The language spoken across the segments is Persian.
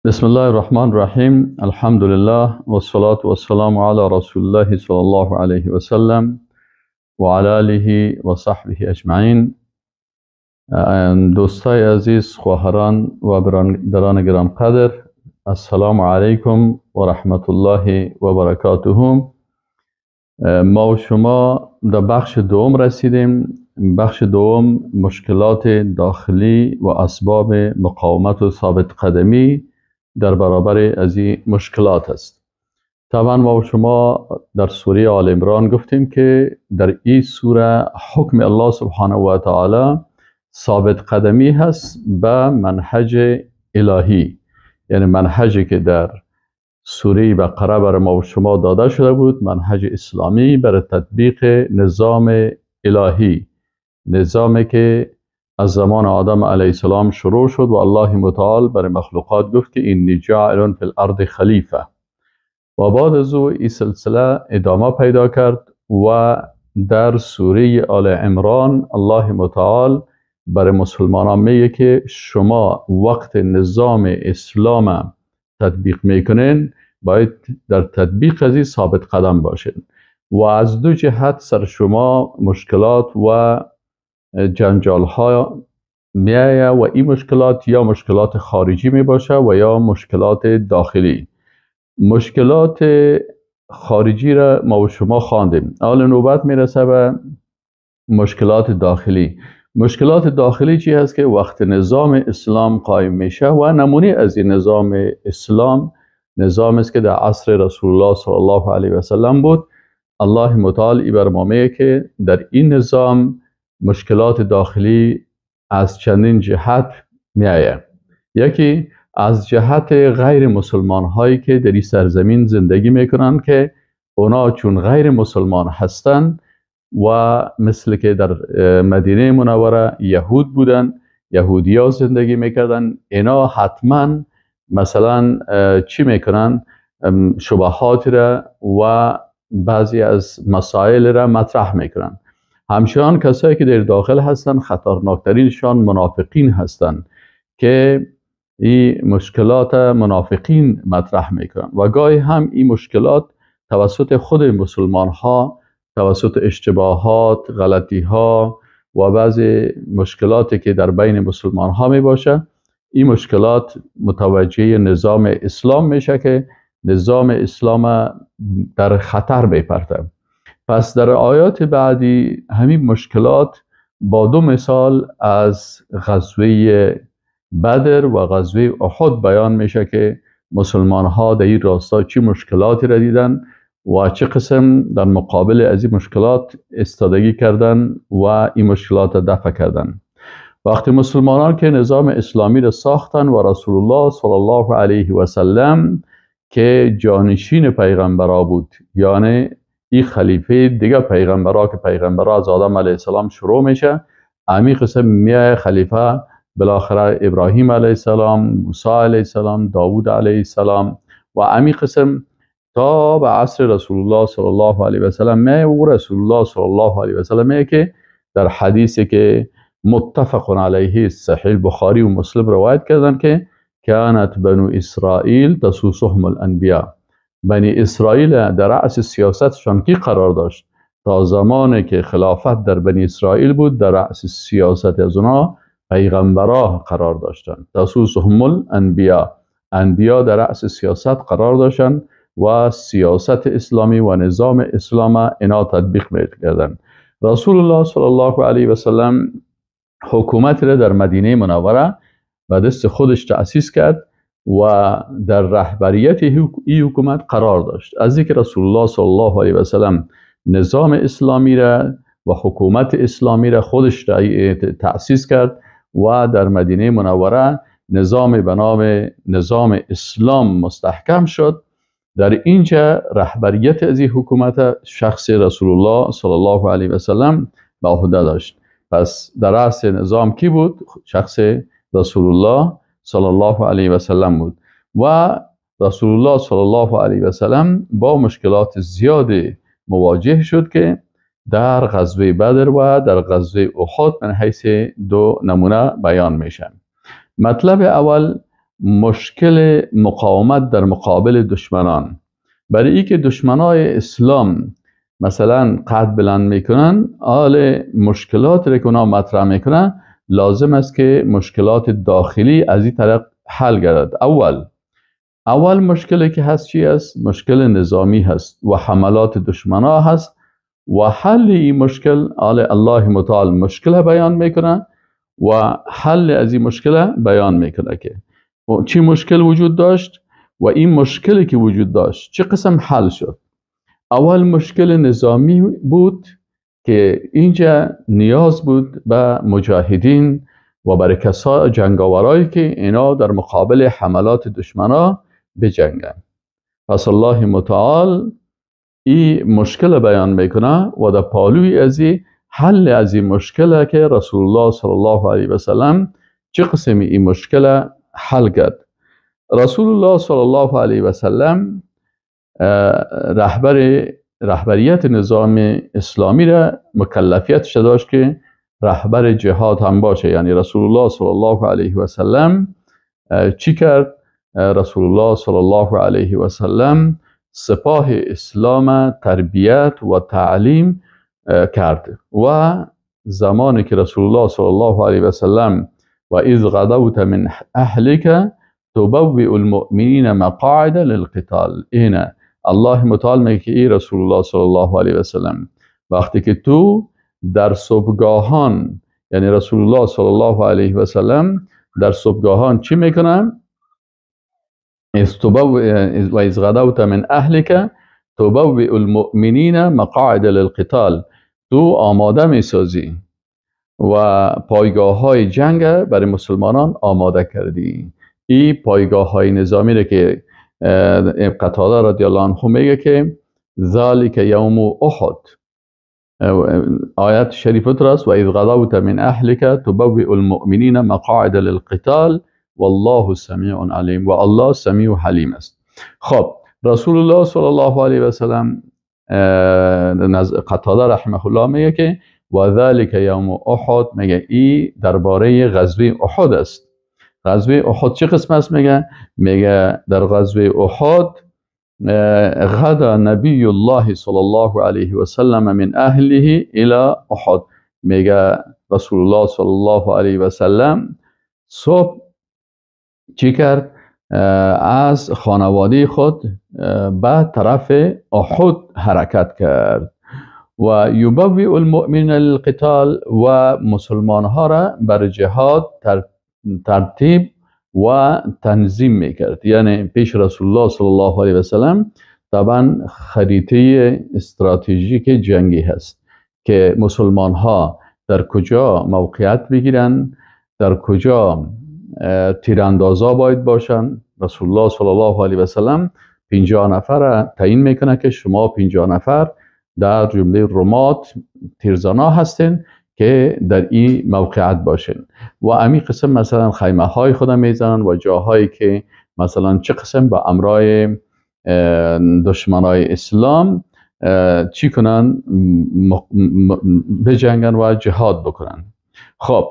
بسم الله الرحمن الرحیم. الحمدلله و الصلاة و السلام علی رسول الله صلی الله علیه و سلم و علی آله و صحبه اجمعین. دوستای عزیز، خواهران و برادران گرانقدر، السلام علیکم و رحمت الله و برکاته. ما و شما در بخش دوم رسیدیم. بخش دوم مشکلات داخلی و اسباب مقاومت و ثابت قدمی در برابر از این مشکلات است. طبعا ما و شما در سوره آل عمران گفتیم که در این سوره حکم الله سبحانه و تعالی ثابت قدمی هست به منهج الهی، یعنی منهجی که در سوره بقره بر ما و شما داده شده بود، منهج اسلامی برای تطبیق نظام الهی، نظامی که از زمان آدم علیه السلام شروع شد و الله متعال برای مخلوقات گفت که انی جاعل فی الارض خلیفه، و بعد از او این سلسله ادامه پیدا کرد و در سوره آل عمران الله متعال برای مسلمانان میگه که شما وقت نظام اسلام تطبیق میکنین باید در تطبیق از این ثابت قدم باشین و از دو جهت سر شما مشکلات و جنجال ها میایه و این مشکلات یا مشکلات خارجی می باشه و یا مشکلات داخلی. مشکلات خارجی را ما و شما خواندیم، حال نوبت میرسه به مشکلات داخلی. مشکلات داخلی چی هست؟ که وقت نظام اسلام قایم میشه و نمونه از این نظام اسلام نظام است که در عصر رسول الله صلی الله علیه و سلم بود. الله متعال ای بر ما میگه که در این نظام مشکلات داخلی از چندین جهت میآید. یکی از جهت غیر مسلمان هایی که در این سرزمین زندگی میکنن که اونا چون غیر مسلمان هستند و مثل که در مدینه منوره یهود بودن، یهودی ها زندگی میکردن، اینا حتما مثلا چی میکنن؟ شبهات را و بعضی از مسائل را مطرح میکنن. همچنان کسایی که در داخل هستن خطرناکترینشان منافقین هستند که این مشکلات منافقین مطرح میکنن و گاهی هم این مشکلات توسط خود مسلمان ها، توسط اشتباهات، غلطی ها و بعضی مشکلاتی که در بین مسلمان ها می باشه، این مشکلات متوجه نظام اسلام میشه که نظام اسلام در خطر میپرته. پس در آیات بعدی همین مشکلات با دو مثال از غزوه بدر و غزوه احد بیان میشه که مسلمان ها در این راستا چی مشکلاتی را دیدن و چه قسم در مقابل از این مشکلات استادگی کردن و این مشکلات را دفع کردن. وقتی مسلمانان که نظام اسلامی را ساختن و رسول الله صلی الله علیه و سلم که جانشین پیغمبرا بود، یعنی این خلیفه دیگه پیغمبرا که پیغمبرا از آدم علیه السلام شروع میشه، امی قسم میای خلیفه بالاخره ابراهیم علیه السلام، موسی علیه السلام، داوود علیه السلام و امی قسم تا به عصر رسول الله صلی الله علیه و سلم میای. و رسول الله صلی الله علیه و سلم میگه که در حدیثی که متفق علیه صحیح بخاری و مسلم روایت کردن که کانت بنو اسرائیل تسوسهم الانبیاء، بنی اسرائیل در رأس سیاستشان کی قرار داشت؟ تا زمانی که خلافت در بنی اسرائیل بود در رأس سیاست از اونا پیغمبرا قرار داشتند. تسوسهم الانبیاء، انبیا در رأس سیاست قرار داشتند و سیاست اسلامی و نظام اسلام اینا تطبیق میکردند. رسول الله صلی الله علیه و سلم حکومت را در مدینه منوره به دست خودش تأسیس کرد و در رهبریت این حکومت قرار داشت. از اینکه رسول الله صلی الله علیه و سلم نظام اسلامی را و حکومت اسلامی را خودش تأسیس کرد و در مدینه منوره نظام به نام نظام اسلام مستحکم شد، در اینجا رهبریت از این حکومت شخص رسول الله صلی الله علیه و سلم به عهده داشت. پس در رأس نظام کی بود؟ شخص رسول الله صلی الله علیه و سلم بود. و رسول الله صلی الله علیه و سلم با مشکلات زیادی مواجه شد که در غزوه بدر و در غزوه احد من حیث دو نمونه بیان میشن. مطلب اول مشکل مقاومت در مقابل دشمنان. برای اینکه دشمنای اسلام مثلا قد بلند میکنن، آل مشکلات را که اونا مطرح میکنن لازم است که مشکلات داخلی از این طریق حل گردد. اول مشکلی که هست چی است؟ مشکل نظامی هست و حملات دشمنا هست و حل این مشکل آل الله متعال مشکل بیان میکنه و حل از این مشکل بیان میکنه که چی مشکل وجود داشت و این مشکلی که وجود داشت چه قسم حل شد. اول مشکل نظامی بود که اینجا نیاز بود به مجاهدین و برای کسا جنگاورایی که اینا در مقابل حملات دشمنا بجنگن. پس الله متعال این مشکل بیان میکنه و در پالوی از حل از این مشکل که رسول الله صلی الله علیه و سلم چه قسمی این مشکل حل کرد. رسول الله صلی الله علیه و سلم رهبریت نظام اسلامی را مکلفیت داشت که رهبر جهاد هم باشه. یعنی رسول الله صلی الله علیه و سلم چی کرد؟ رسول الله صلی الله علیه و سلم سپاه اسلام تربیت و تعلیم کرد و زمانی که رسول الله صلی الله علیه و سلم و اذ غدوت من اهلک تبوئ المؤمنین مقاعد للقتال، اینه الله متعال میگه که ای رسول الله صلی الله علیه و سلم وقتی که تو در صبحگاهان، یعنی رسول الله صلی الله علیه و سلم در صبحگاهان چی میکنن؟ و اذ غدوت من اهلک تبوئ المؤمنین مقاعد للقتال، تو آماده میسازی و پایگاه های جنگ برای مسلمانان آماده کردی. این پایگاه های نظامی رو که قتاده رضی الله عنه میگه که ذالک یوم احد، آیت شریفت راست و اذ غدوت من اهلک تبوئ المؤمنین مقاعد للقتال والله سمیع علیم، و الله سمیع و حلیم است. خب رسول الله صلی الله علیه و سلم قتاده رحمه الله میگه که و ذالک یوم احد، میگه ای درباره غزوه احد است. غزوه احد چه قسم است؟ میگه در غزوه احد غدا نبی الله صلی الله علیه و سلم من اهله الى احد، میگه رسول الله صلی الله علیه و سلم صبح چی کرد؟ از خانواده خود به طرف احد حرکت کرد و یبوئ المؤمن للقتال، و مسلمان ها را بر جهاد ترتیب و تنظیم میکرد. یعنی پیش رسول الله صلی الله علیه و سلم طبعا خریطه استراتژیک جنگی هست که مسلمان ها در کجا موقعیت بگیرن، در کجا تیراندازا باید باشن. رسول الله صلی الله علیه و سلم 50 نفر تعیین میکنه که شما 50 نفر در جمله رمات تیرزانا هستین که در این موقعیت باشین و امی قسم مثلا خیمه های خودم میزنن و جاهایی که مثلا چه قسم با امرای دشمنای اسلام چی کنن، بجنگن و جهاد بکنن. خب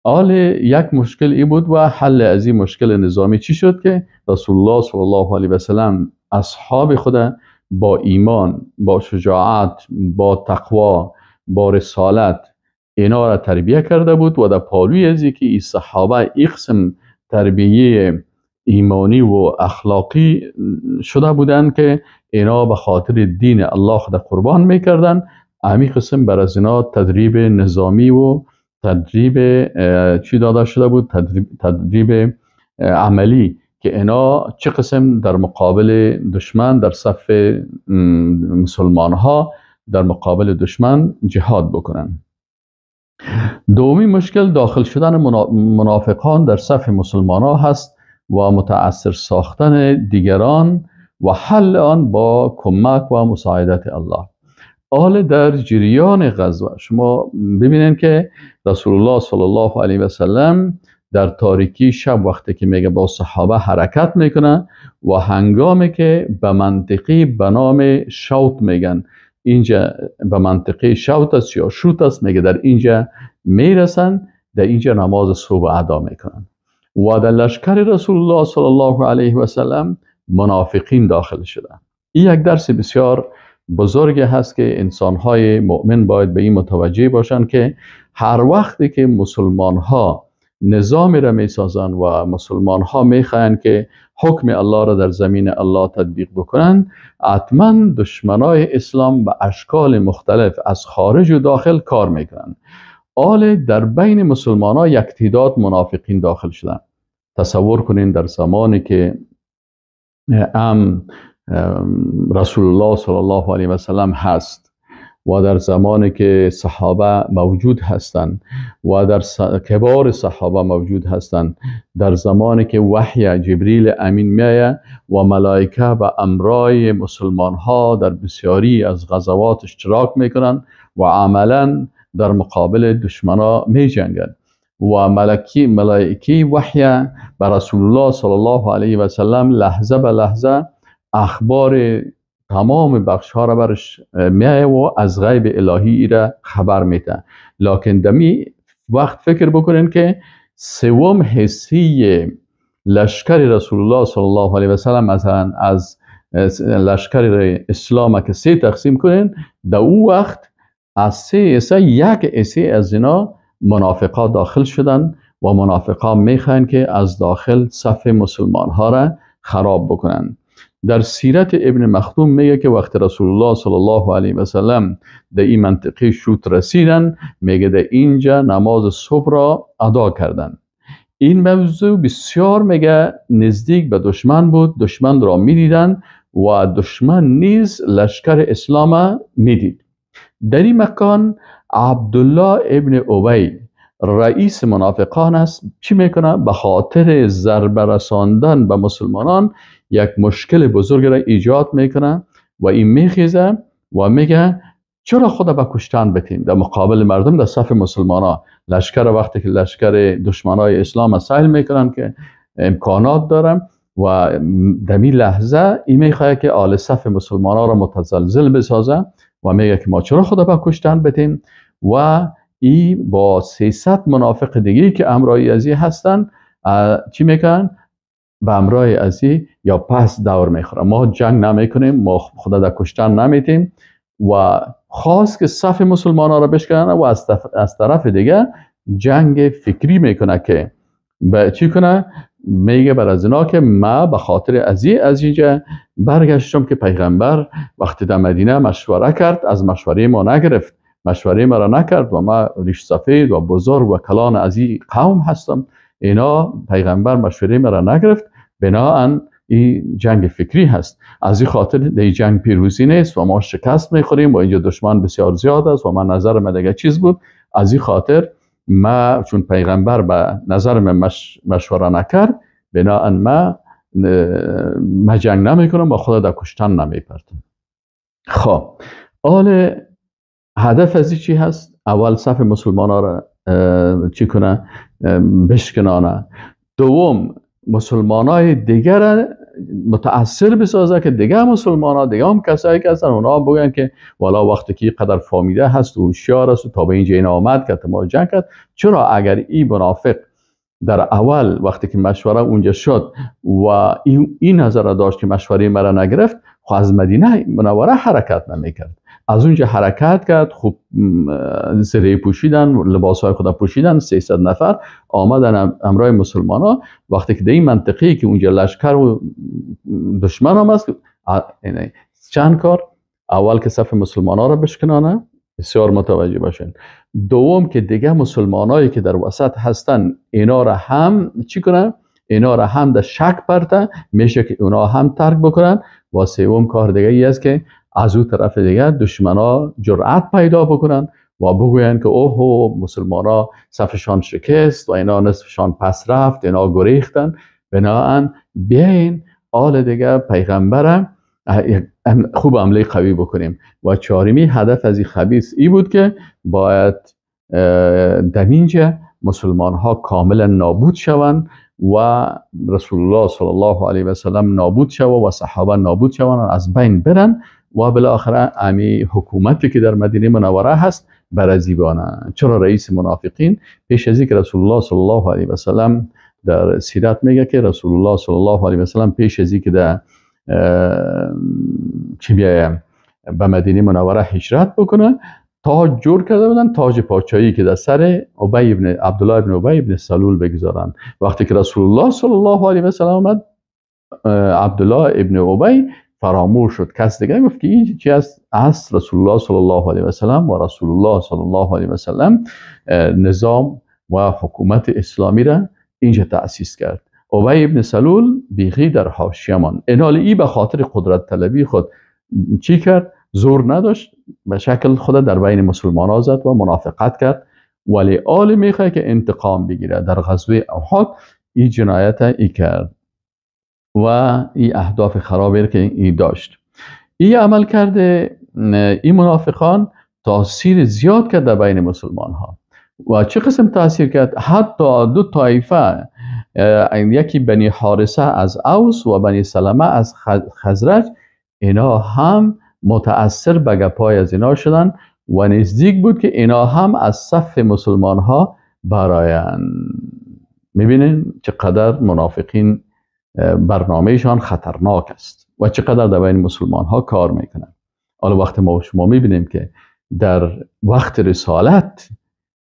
آل یک مشکل ای بود و حل از این مشکل نظامی چی شد که رسول الله صلی الله علیه و سلم اصحاب خود با ایمان، با شجاعت، با تقوا، با رسالت اینا را تربیه کرده بود و در پالوی از که این صحابه این قسم تربیه ایمانی و اخلاقی شده بودند که اینا به خاطر دین الله خود قربان میکردن، امی قسم بر از اینا تدریب نظامی و تدریب چی داده شده بود؟ تدریب عملی که اینا چه قسم در مقابل دشمن، در صف مسلمان ها در مقابل دشمن جهاد بکنن. دومی مشکل داخل شدن منافقان در صف مسلمان ها هست و متأثر ساختن دیگران و حل آن با کمک و مساعدت الله. آل در جریان غزوه شما ببینید که رسول الله صلی الله علیه و سلم در تاریکی شب وقتی که میگه با صحابه حرکت میکنه و هنگامی که به منطقی به نام شوت میگن، اینجا به منطقه شوت است یا شوت است، میگه در اینجا میرسن، در اینجا نماز صبح ادا میکنن. و در لشکر رسول الله صلی الله علیه و سلم منافقین داخل شدن. این یک درس بسیار بزرگ هست که انسانهای مؤمن باید به این متوجه باشند که هر وقتی که مسلمانها نظامی را میسازن و مسلمانها میخواهند که حکم الله را در زمین الله تطبیق بکنن، حتما دشمنای اسلام به اشکال مختلف از خارج و داخل کار میکنن. آل در بین مسلمان ها یک تعداد منافقین داخل شدن. تصور کنین در زمانی که رسول الله صلی الله علیه و سلم هست و در زمانی که صحابه موجود هستند و در کبار صحابه موجود هستند، در زمانی که وحی جبریل امین میایه و ملائکه و امرای مسلمان ها در بسیاری از غزوات اشتراک میکنن و عملا در مقابل دشمنا می جنگن و ملائکی وحی بر رسول الله صلی الله علیه و سلم لحظه به لحظه اخبار تمام بخش ها را برش میایه و از غیب الهی را خبر میده. لکن دمی وقت فکر بکنین که سوم حسی لشکر رسول الله صلی الله علیه و سلم، مثلا از لشکر اسلام که سه تقسیم کنین، در او وقت از سه حصه یک حصه از اینا منافقا داخل شدن و منافقا میخواین که از داخل صف مسلمان ها را خراب بکنن. در سیرت ابن مخدوم میگه که وقت رسول الله صلی الله علیه و سلم در این منطقه شوت رسیدن، میگه در اینجا نماز صبح را ادا کردن. این موضوع بسیار میگه نزدیک به دشمن بود، دشمن را میدیدن و دشمن نیز لشکر اسلام میدید. در این مکان عبدالله ابن ابی رئیس منافقان است، چی میکنه؟ به خاطر ضربه رساندن به مسلمانان یک مشکل بزرگ را ایجاد میکنه و این میخیزه و میگه چرا خدا به کشتن بتین در مقابل مردم در صف مسلمان ها. لشکر وقتی که لشکر دشمنای اسلام سیل میکنن که امکانات دارن و در این لحظه این میخواه که آل صف مسلمان ها را متزلزل بسازه و میگه که ما چرا خدا به کشتن بتیم و ای با 300 منافق دیگه که امرای ازی هستن چی میکنن؟ به امرای ازی یا پس دور میخورن، ما جنگ نمیکنیم، ما خدا در کشتن نمیتیم و خواست که صف مسلمان ها را بشکنن و از طرف دیگه جنگ فکری میکنه که به چی کنه؟ میگه بر از اینا که ما به خاطر از اینجا برگشتم که پیغمبر وقتی در مدینه مشوره کرد از مشوره ما نگرفت، مشوره ما را نکرد و ما ریش سفید و بزرگ و کلان از این قوم هستم، اینا پیغمبر مشوره ما را نگرفت، بناهن این جنگ فکری هست، از این خاطر در جنگ پیروزی نیست و ما شکست میخوریم و اینجا دشمن بسیار زیاد است و من نظر من دیگه چیز بود، از این خاطر ما چون پیغمبر به نظر من مشوره نکرد بناهن ما جنگ نمیکنم و خدا در کشتن نمیپرتم. خب آل هدف از چی هست؟ اول صف مسلمان ها را چی کنه؟ بشکنانه. دوم مسلمان های دیگر متاثر بسازه که دیگه مسلمان ها دیگه هم کسایی که هستن اونا هم بگن که والا وقتی که قدر فامیده هست و هوشیار است و تا به اینجا این آمد که ما جنگ کرد، چرا اگر این منافق در اول وقتی که مشوره اونجا شد و این نظر داشت که مشوره مرا نگرفت، خب از مدینه منوره حرکت نمیکرد، از اونجا حرکت کرد، خوب زره پوشیدن، لباسهای خود پوشیدن، 300 نفر آمدن امرای مسلمان ها. وقتی که در این منطقه که اونجا لشکر و دشمن هم است، چند کار: اول که صف مسلمان ها را بشکنانه، بسیار متوجه باشین. دوم که دیگه مسلمانایی که در وسط هستن اینا را هم چی کنه؟ اینا را هم در شک پرته میشه که اونا هم ترک بکنن. و سوم کار دیگه ای است که از او طرف دیگه دشمنا جرأت پیدا بکنن و بگوین که اوه مسلمانا صفشان شکست و اینا نصفشان پس رفت، اینا گریختن، بناهن بیاین آل دیگه پیغمبرم خوب عمله قوی بکنیم. و چهارمی هدف از این خبیث ای بود که باید در اینجا مسلمان ها کاملا نابود شوند و رسول الله صلی الله علیه و سلم نابود شوند و صحابه نابود شوند، از بین برن و بالاخره امی حکومتی که در مدینه منوره هست برازیبانه. چرا رئیس منافقین پیش از اینکه رسول الله صلی الله علیه و سلم در سیرت میگه که رسول الله صلی الله علیه و سلم پیش از اینکه در چی بیایم به مدینه منوره هجرت بکنه، تاج جور کرده بودن، تاج پادشاهی که در سر ابی ابن عبدالله ابن ابی ابن سلول بگذارن. وقتی که رسول الله صلی الله علیه و سلم آمد، عبدالله ابن ابی فراموش شد، کس دیگه گفت که این چی است؟ رسول الله صلی الله علیه و سلم و رسول الله صلی الله علیه و سلم نظام و حکومت اسلامی را اینجا تأسیس کرد. ابی ابن سلول بیخی در حاشیه ماند. اینال ای به خاطر قدرت طلبی خود چی کرد؟ زور نداشت، به شکل خود در بین مسلمان ها زد و منافقت کرد، ولی آل میخواه که انتقام بگیره. در غزوه احد این جنایت ای کرد و این اهداف خرابی که ای داشت. ای عمل کرده این منافقان تاثیر زیاد کرد در بین مسلمان ها. و چه قسم تاثیر کرد؟ حتی دو طایفه، یکی بنی حارثه از اوس و بنی سلمه از خزرج، اینا هم متأثر به گپای از اینا شدن و نزدیک بود که اینا هم از صف مسلمان ها براین. میبینین چقدر منافقین برنامهشان خطرناک است و چقدر در بین مسلمان ها کار میکنن. حالا وقت ما شما میبینیم که در وقت رسالت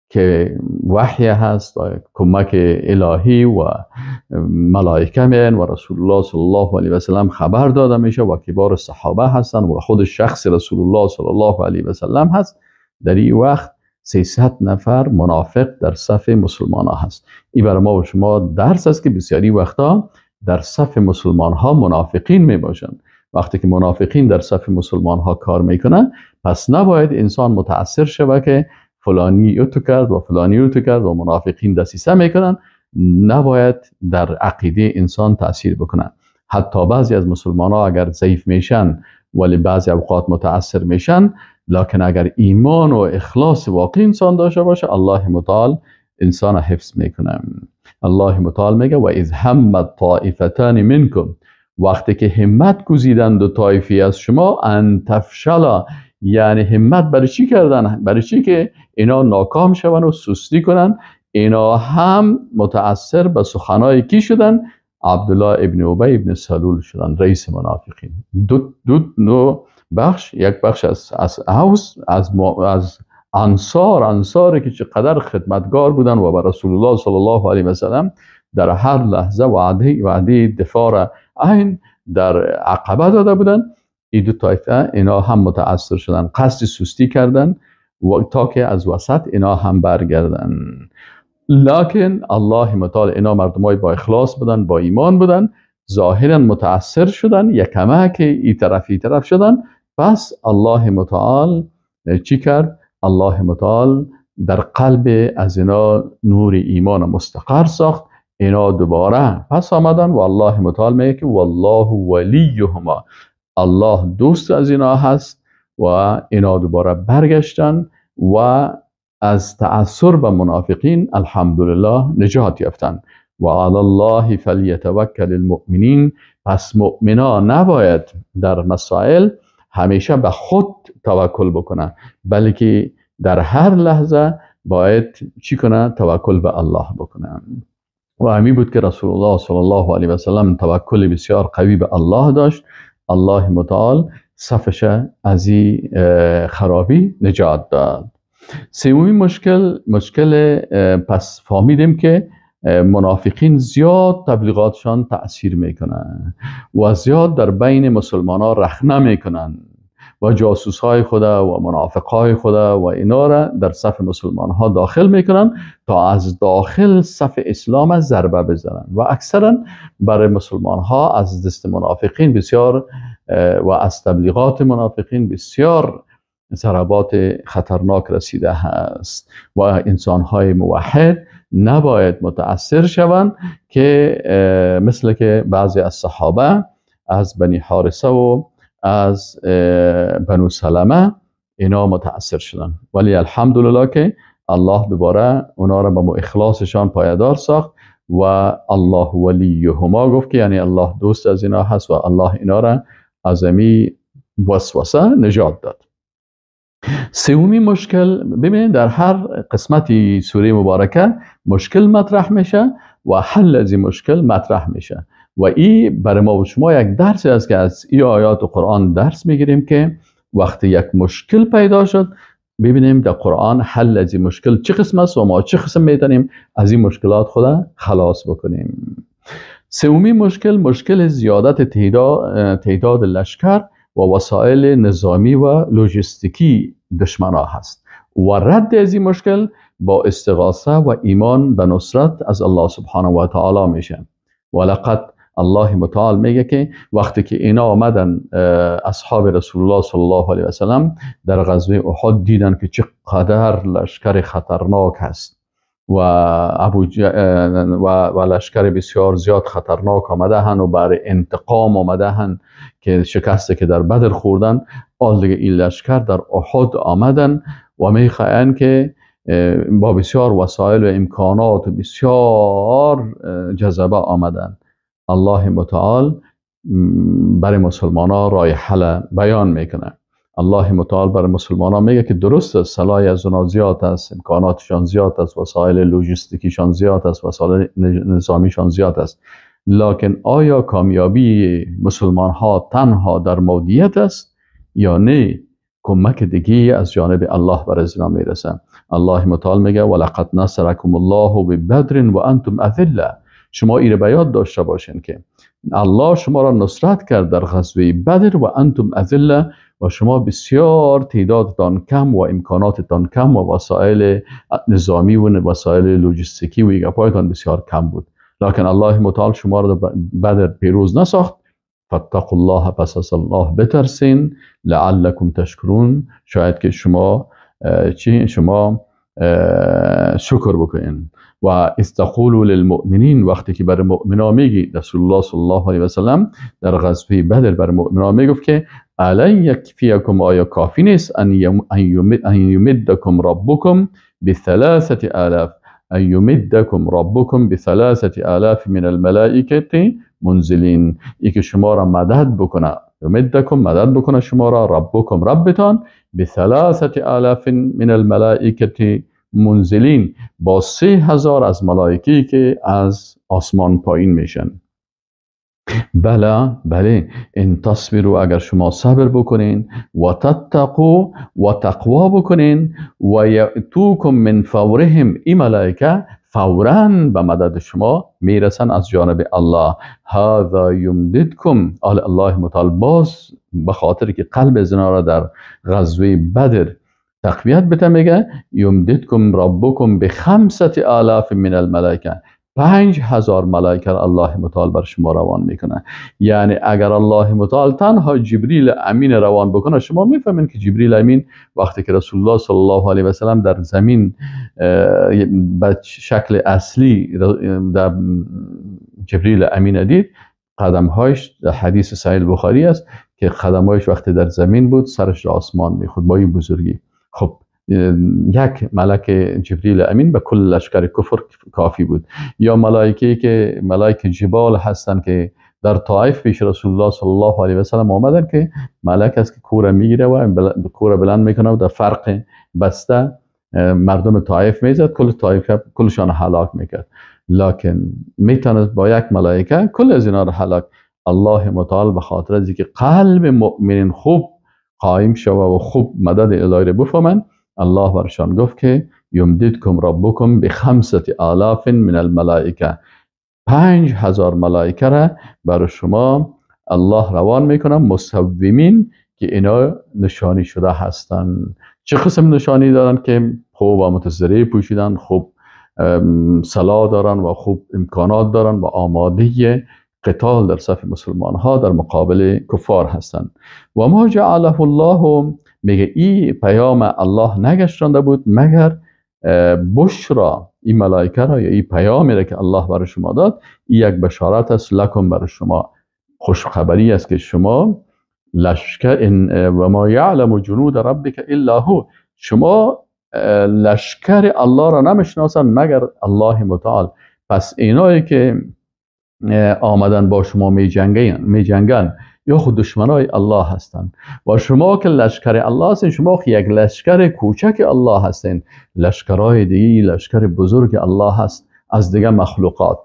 که وحی هست و کمک الهی و ملائکه میان و رسول الله صلی الله علیه و سلم خبر داده میشه و کبار صحابه هستن و خود شخص رسول الله صلی الله علیه و سلم هست، در این وقت 300 نفر منافق در صف مسلمان ها هست. این برای ما و شما درس است که بسیاری وقتا در صف مسلمان ها منافقین می باشند. وقتی که منافقین در صف مسلمان ها کار میکنن، پس نباید انسان متاثر شود که فلانی اوتو کرد و فلانی اوتو کرد و منافقین دسیسه میکنن. نباید در عقیده انسان تاثیر بکنن. حتی بعضی از مسلمان ها اگر ضعیف میشن ولی بعضی اوقات متاثر میشن، لکن اگر ایمان و اخلاص واقعی انسان داشته باشه، الله متعال انسان حفظ میکنه. الله متعال میگه و اذ همت طائفتان منکم، وقتی که همت گزیدند دو طایفی از شما، ان تفشلا، یعنی همت برای چی کردن؟ برای چی که اینا ناکام شون و سستی کنن. اینا هم متأثر به سخنای کی شدن؟ عبدالله ابن ابی ابن سلول شدن، رئیس منافقین. دو بخش، یک بخش از اوس، از انصار که چقدر خدمتگار بودن و بر رسول الله صلی الله علیه و سلم در هر لحظه وعده دفاع را عین در عقبه داده بودن. این دو طایفه اینا هم متأثر شدن، قصد سستی کردن و تا که از وسط اینا هم برگردن. لکن الله متعال اینا مردمای با اخلاص بودن، با ایمان بودن، ظاهرا متأثر شدن، یکمه که این طرف این طرف شدن. پس الله متعال چی کرد؟ الله متعال در قلب از اینا نور ایمان مستقر ساخت. اینا دوباره پس آمدن و الله متعال میگه که والله ولیهما، الله دوست از اینا هست. و اینا دوباره برگشتن و از تأثر به منافقین الحمدلله نجات یافتن. و علی الله فلیتوکل المؤمنین. پس مؤمنا نباید در مسائل همیشه به خود توکل بکنن، بلکه در هر لحظه باید چی کنه؟ توکل به الله بکنه. و همین بود که رسول الله صلی الله علیه و سلم توکل بسیار قوی به الله داشت. الله متعال صفش از این خرابی نجات داد. سومین مشکل پس فهمیدیم که منافقین زیاد تبلیغاتشان تأثیر میکنن و زیاد در بین مسلمان ها رخنه میکنن و جاسوس های خدا و منافق های خدا و اینا را در صف مسلمان ها داخل میکنن تا از داخل صف اسلام ضربه بزنن. و اکثرا برای مسلمان ها از دست منافقین بسیار و از تبلیغات منافقین بسیار ضربات خطرناک رسیده هست و انسان های موحد نباید متأثر شوند که مثل که بعضی از صحابه از بنی حارثه و از بنو سلمه اینا متأثر شدن، ولی الحمدلله که الله دوباره اونا را به اخلاصشان پایدار ساخت و الله ولیهما گفت که یعنی الله دوست از اینا هست و الله اینا را از امی وسوسه نجات داد. سومی مشکل، ببینید در هر قسمتی سوره مبارکه مشکل مطرح میشه، و حل از این مشکل مطرح میشه. و این برای ما و شما یک درس است که از این آیات قرآن درس میگیریم که وقتی یک مشکل پیدا شد ببینیم در قرآن حل از این مشکل چه قسم است و ما چه قسم میتونیم از این مشکلات خود خلاص بکنیم. سومی مشکل، مشکل زیادت تعداد لشکر و وسایل نظامی و لوجستیکی دشمنا هست و رد از این مشکل با استغاثه و ایمان به نصرت از الله سبحانه و تعالی میشه. ولقد الله متعال میگه که وقتی که اینا آمدن اصحاب رسول الله صلی الله علیه و سلم در غزوه احد دیدن که چقدر لشکر خطرناک هست و و لشکر بسیار زیاد خطرناک آمده هن و برای انتقام آمده هن که شکسته که در بدر خوردن، آل دیگه این لشکر در احد آمدن و میخواهن که با بسیار وسایل و امکانات و بسیار جذبه آمدن. الله متعال برای مسلمان ها راه حل بیان میکنه. الله متعال برای مسلمان ها میگه که درست است سلاح از اونا زیاد است، امکاناتشان زیاد است، وسایل لوجستیکیشان زیاد است، وسایل نظامیشان زیاد است، لکن آیا کامیابی مسلمان ها تنها در مادیت است یا نه؟ کمک دیگه از جانب الله بر از اینا میرسه. الله متعال میگه ولقد نصرکم الله ببدر و انتم اذله. شما ایره به یاد داشته باشین که الله شما را نصرت کرد در غزوه بدر و انتم اذله، و شما بسیار تعدادتان کم و امکاناتتان کم و وسایل نظامی و وسایل لوجستیکی و گپایتان بسیار کم بود، لکن الله متعال شما را در بدر پیروز نساخت. فاتقوا الله، پس از الله بترسین، لعلکم تشکرون، شاید که شما شما شکر بکنین. و استقولوا للمؤمنین، وقتی که بر مؤمنا میگی رسول الله صلی الله علیه و سلم در غزوه بدر بر مؤمنا میگفت که الن یکفیکم، آیا کافی نیست ان یمدکم ربکم بثلاثه آلاف، ان یمدکم ربکم بثلاثه آلاف من الملائکه منزلین، ای که شما را مدد بکنه، یمدکم مدد بکنه شما را، ربکم ربتان، بثلاثه آلاف من الملائکه منزلین، با 3000 از ملائکی که از آسمان پایین میشن. بله بله، ان تصبروا، اگر شما صبر بکنین، و تتقوا، و تقوا بکنین، و یأتوکم من فورهم، این ملائکه فوراً به مدد شما میرسن از جانب الله. هذا یمددکم، الله متعال باز به خاطر که قلب زنا را در غزوه بدر تقویت بده میگه یمددکم ربکم ب5,000 من الملائکه، 5000 ملائکه الله متعال بر شما روان میکنه. یعنی اگر الله متعال تنها جبریل امین روان بکنه، شما میفهمین که جبریل امین وقتی که رسول الله صلی الله علیه و سلم در زمین به شکل اصلی در جبریل امین دید، قدمهایش در حدیث صحیح بخاری است که قدمهایش وقتی در زمین بود سرش را آسمان میخورد با این بزرگی. خب یک ملک جبریل امین به کل لشکر کفر کافی بود. یا ملائکه که ملائک جبال هستند که در طائف پیش رسول الله صلی الله علیه و سلم آمدن که ملک است که کوره میگیره و کوره بلند میکنه و در فرق بسته مردم طائف میزد، کل طائف کلشان هلاک میکرد. لکن میتونست با یک ملائکه کل از اینا رو هلاک. الله متعال به خاطر از اینکه قلب مؤمنین خوب قایم شوه و خوب مدد الهی رو بفهمن، الله برشان گفت که یمددکم ربکم ب5,000 من الملائکه، 5000 ملائکه را بر شما الله روان میکنه، مصومین که اینا نشانی شده هستند. چه قسم نشانی دارن؟ که خوب و متزری پوشیدن، خوب سلاح دارن و خوب امکانات دارن و آماده قتال در صف مسلمان ها در مقابل کفار هستند. و ما جعله الله، میگه ای پیام الله نگشتانده بود مگر بشرا، این ملائکه را یا این پیامی را که الله برای شما داد، این یک بشارت است لکم، برای شما خوشخبری است که شما لشکر، و ما یعلم جنود ربک الا هو، شما لشکر الله را نمیشناسن مگر الله متعال. پس اینایی که آمدن با شما می جنگن یا خود دشمنای الله هستند و شما که لشکر الله هستین، شما که یک لشکر کوچک الله هستین، لشکرهای دیگه لشکر بزرگ الله هست از دیگه مخلوقات.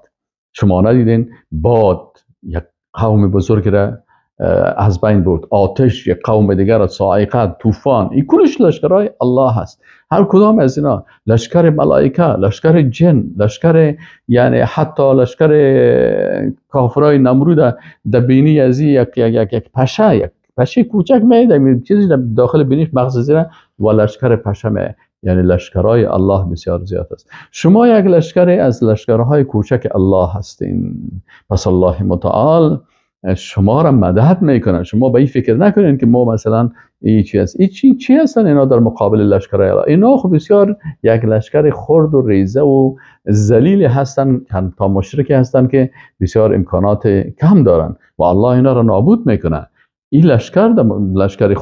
شما ندیدین باد یک قوم بزرگ را از بین برد، آتش یک قوم دیگر را، صاعقه، طوفان، این کلش لشکرهای الله هست. هر کدام از اینا لشکر ملائکه، لشکر جن، لشکر یعنی حتی لشکر کافرای نمرود در بینی از یک یک یک پشه، یک پشه کوچک میده چیزی در داخل بینیش مغز زیره و لشکر پشه می، یعنی لشکرهای الله بسیار زیاد است. شما یک لشکر از لشکرهای کوچک الله هستین. پس الله متعال شما را مدد میکنه. شما به این فکر نکنین که ما مثلا این چی است، این چی هستن اینا در مقابل لشکرهای الله. اینا خب بسیار یک لشکر خرد و ریزه و ذلیل هستن، تا مشرکی هستن که بسیار امکانات کم دارن و الله اینا را نابود میکنه. این لشکر، لشکر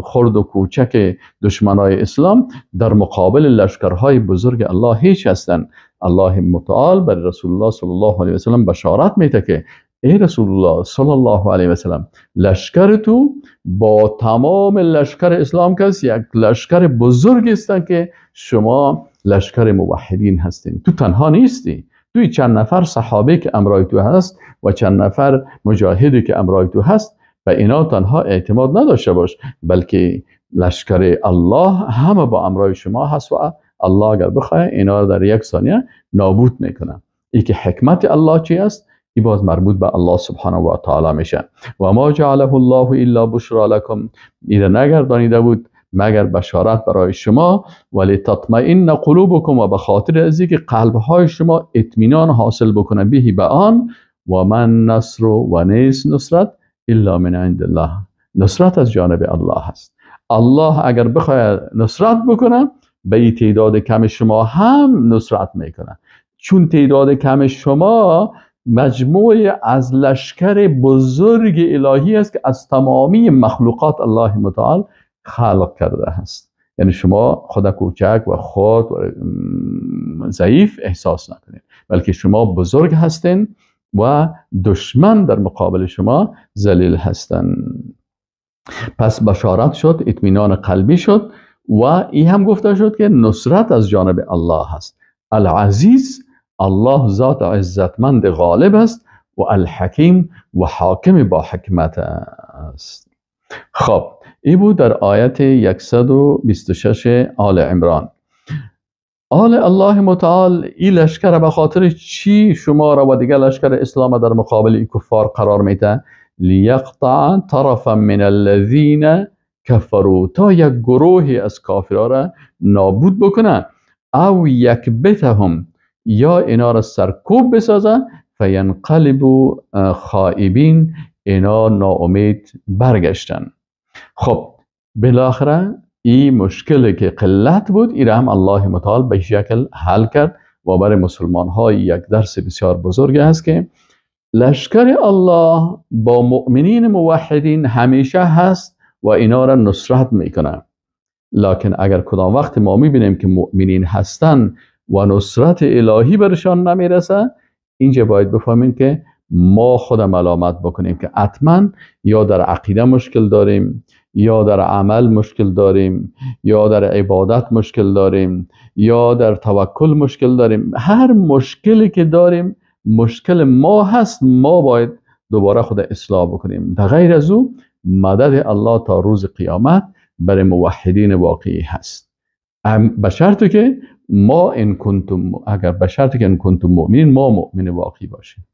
خرد و کوچک دشمنای اسلام در مقابل لشکرهای بزرگ الله هیچ هستند. الله متعال بر رسول الله صلی الله علیه و سلم بشارت میده که ای رسول الله صلی الله علیه و سلم، لشکر تو با تمام لشکر اسلام کس یک لشکر بزرگ هستند که شما لشکر موحدین هستین. تو تنها نیستی، توی چند نفر صحابه که امرای تو هست و چند نفر مجاهدی که امرای تو هست، و اینا تنها اعتماد نداشته باش، بلکه لشکر الله همه با امرای شما هست و الله اگر بخواه اینا رو در یک ثانیه نابود میکنه. ای که حکمت الله چی است؟ ای باز مربوط به الله سبحانه و تعالی میشه. و ما جعله الله الا بشرا لکم، ایره نگردانیده بود مگر بشارت برای شما، ولی تطمئن قلوبکم، و به خاطر از اینکه قلبهای شما اطمینان حاصل بکنه بهی به آن. و من نصر و نیست نصرت الا من عند الله، نصرت از جانب الله هست. الله اگر بخواد نصرت بکنه به این تعداد کم شما هم نصرت میکنه، چون تعداد کم شما مجموعه از لشکر بزرگ الهی است که از تمامی مخلوقات الله متعال خلق کرده است. یعنی شما خود کوچک و خود و ضعیف احساس نکنید، بلکه شما بزرگ هستین و دشمن در مقابل شما ذلیل هستند. پس بشارت شد، اطمینان قلبی شد و این هم گفته شد که نصرت از جانب الله هست. العزیز، الله ذات عزتمند غالب است، و الحکیم و حاکم با حکمت است. خب این بود در آیت 126 آل عمران. آل الله متعال این لشکر به خاطر چی شما را و دیگر لشکر اسلام در مقابل این کفار قرار میده؟ لیقطع طرفا من الذین کفروا، تا یک گروهی از کافرها را نابود بکنه، او یکبتهم، یا اینا را سرکوب بسازه، فینقلبوا خائبین، اینا ناامید برگشتن. خب بالاخره این مشکلی که قلت بود این هم الله متعال به شکل حل کرد و برای مسلمان های یک درس بسیار بزرگ است که لشکر الله با مؤمنین موحدین همیشه هست و اینا را نصرت میکنه. لکن اگر کدام وقت ما میبینیم که مؤمنین هستن و نصرت الهی برشان نمیرسه، اینجا باید بفهمیم که ما خود ملامت بکنیم که حتما یا در عقیده مشکل داریم، یا در عمل مشکل داریم، یا در عبادت مشکل داریم، یا در توکل مشکل داریم. هر مشکلی که داریم مشکل ما هست، ما باید دوباره خود اصلاح بکنیم. در غیر از او مدد الله تا روز قیامت برای موحدین واقعی هست، به شرطی که ما ان کنتم، اگر به شرطی که ان کنتم مؤمنین، ما مؤمن واقعی باشیم.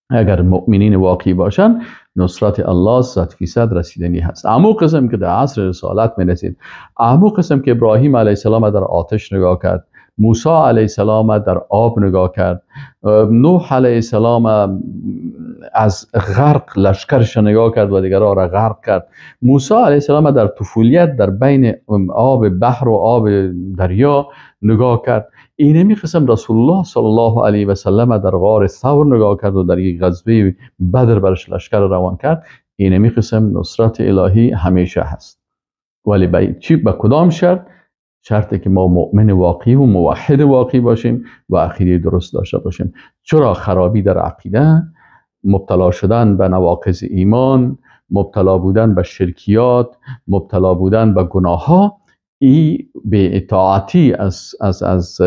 اگر مؤمنین واقعی باشن نصرت الله 100% رسیدنی هست. امو قسم که در عصر رسالت می رسید، امو قسم که ابراهیم علیه السلام در آتش نگاه کرد، موسی علیه السلام در آب نگاه کرد، نوح علیه السلام از غرق لشکرش نگاه کرد و دیگران را غرق کرد، موسی علیه السلام در طفولیت در بین آب بحر و آب دریا نگاه کرد، اینمی قسم رسول الله صلی الله علیه و سلم در غار ثور نگاه کرد و در یک غزوه بدر برش لشکر روان کرد. اینمی قسم نصرت الهی همیشه هست، ولی به چی، به کدام شرط؟ شرطی که ما مؤمن واقعی و موحد واقعی باشیم و عقیده درست داشته باشیم. چرا خرابی در عقیده، مبتلا شدن به نواقض ایمان، مبتلا بودن به شرکیات، مبتلا بودن به گناه ها، ای بی اطاعتی از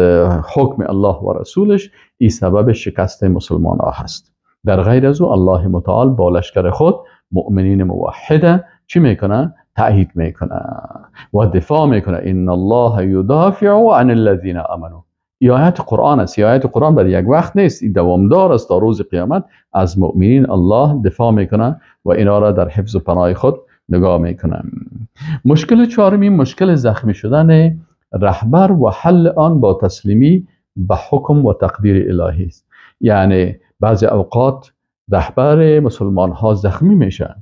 حکم الله و رسولش ای سبب شکست مسلمان ها هست. در غیر از او الله متعال با لشکر خود مؤمنین موحده چی میکنه؟ تأیید میکنه و دفاع میکنه. ان الله یدافع عن الذین آمنوا. ای آیت قرآن است. آیت قرآن در یک وقت نیست، این دوامدار است تا روز قیامت. از مؤمنین الله دفاع میکنه و اینا را در حفظ و پناه خود نگاه میکنه. مشکل چهارمی مشکل زخمی شدن رهبر و حل آن با تسلیمی به حکم و تقدیر الهی است. یعنی بعضی اوقات رهبر مسلمان ها زخمی میشن،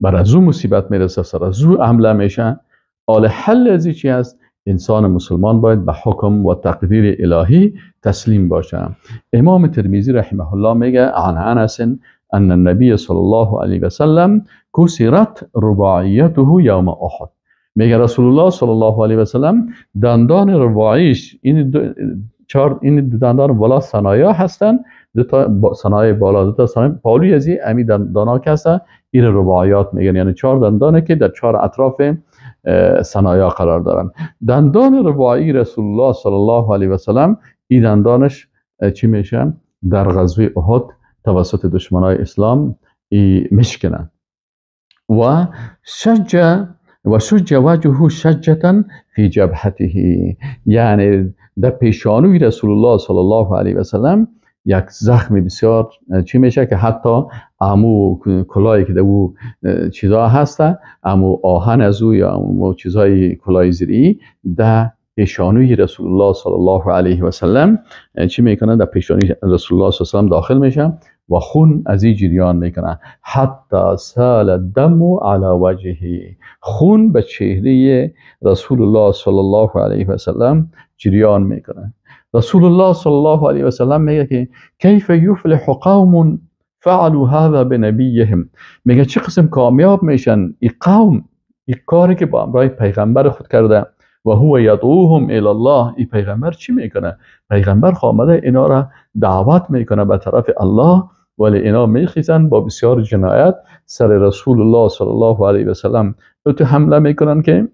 بر از او مصیبت میرسه، سر از او حمله میشن. حال حل از چی است؟ انسان مسلمان باید به حکم و تقدیر الهی تسلیم باشه. امام ترمذی رحمه الله میگه عن انس ان النبی صلی الله علیه و سلم کسرت رباعیته یوم احد. میگه رسول الله صلی الله علیه و سلم دندان رباعیش، این چهار، این دندان بالا ثنایا هستن، دو تا ثنای بالا، دو تا ثنای پالوی ازی امی دندانا که هستن، این رباعیات میگن، یعنی چهار دندانه که در چهار اطراف ثنایا قرار دارن. دندان رباعی رسول الله صلی الله علیه و سلم، این دندانش چی میشه؟ در غزوه احد توسط دشمنای اسلام ای مشکنن و شج وجهه شجة فی جبهته، یعنی در پیشانوی رسول الله صلی الله علیه و سلم یک زخم بسیار چی میشه که حتی امو کلاهی که در او چیزا هسته، امو آهن از او یا امو چیزای کلاه زیری در پیشانوی رسول الله صلی الله علیه و سلم چی میکنه؟ در پیشانی رسول الله صلی الله علیه و سلم داخل میشه و خون از این جریان میکنه. حتی سال الدم علی وجهه، خون به چهره رسول الله صلی الله علیه و سلم جریان میکنه. رسول الله صلی الله علیه و سلم میگه که کیف یفلح قوم فعلوا هذا بنبیهم، میگه چه قسم کامیاب میشن این قوم، این کاری که با امرای پیغمبر خود کرده و هو یدعوهم الی الله. این پیغمبر چی میکنه؟ پیغمبر آمده اینا را دعوت میکنه به طرف الله، ولی اینا میخیزن با بسیار جنایت سر رسول الله صلی الله علیه و سلم تو حمله میکنن که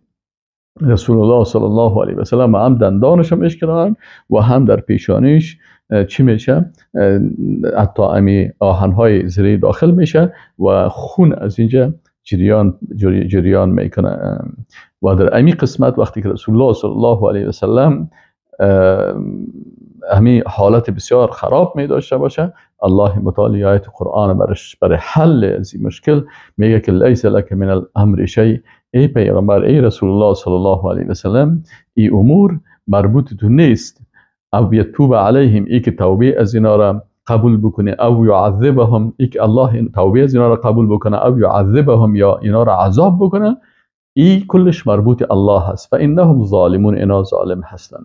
رسول الله صلی الله علیه و سلم هم دندانش هم اشکنن و هم در پیشانیش چی میشه؟ حتی امی آهنهای زیری داخل میشه و خون از اینجا جریان میکنه. و در امی قسمت وقتی که رسول الله صلی الله علیه و سلم امی حالت بسیار خراب می داشته باشه، الله متعال آیت قرآن برای حل از این مشکل میگه که لیس لک من الامر شیء، ای پیغمبر، ای رسول الله صلی الله علیه و سلم، ای امور مربوط تو نیست. او یتوب علیهم، ای که توبه از اینا را قبول بکنه، او یعذبهم، ای که الله توبه از اینا را قبول بکنه، او یعذبهم، یا اینا را عذاب بکنه، ای کلش مربوط الله هست. فانهم ظالمون، اینا ظالم هستن.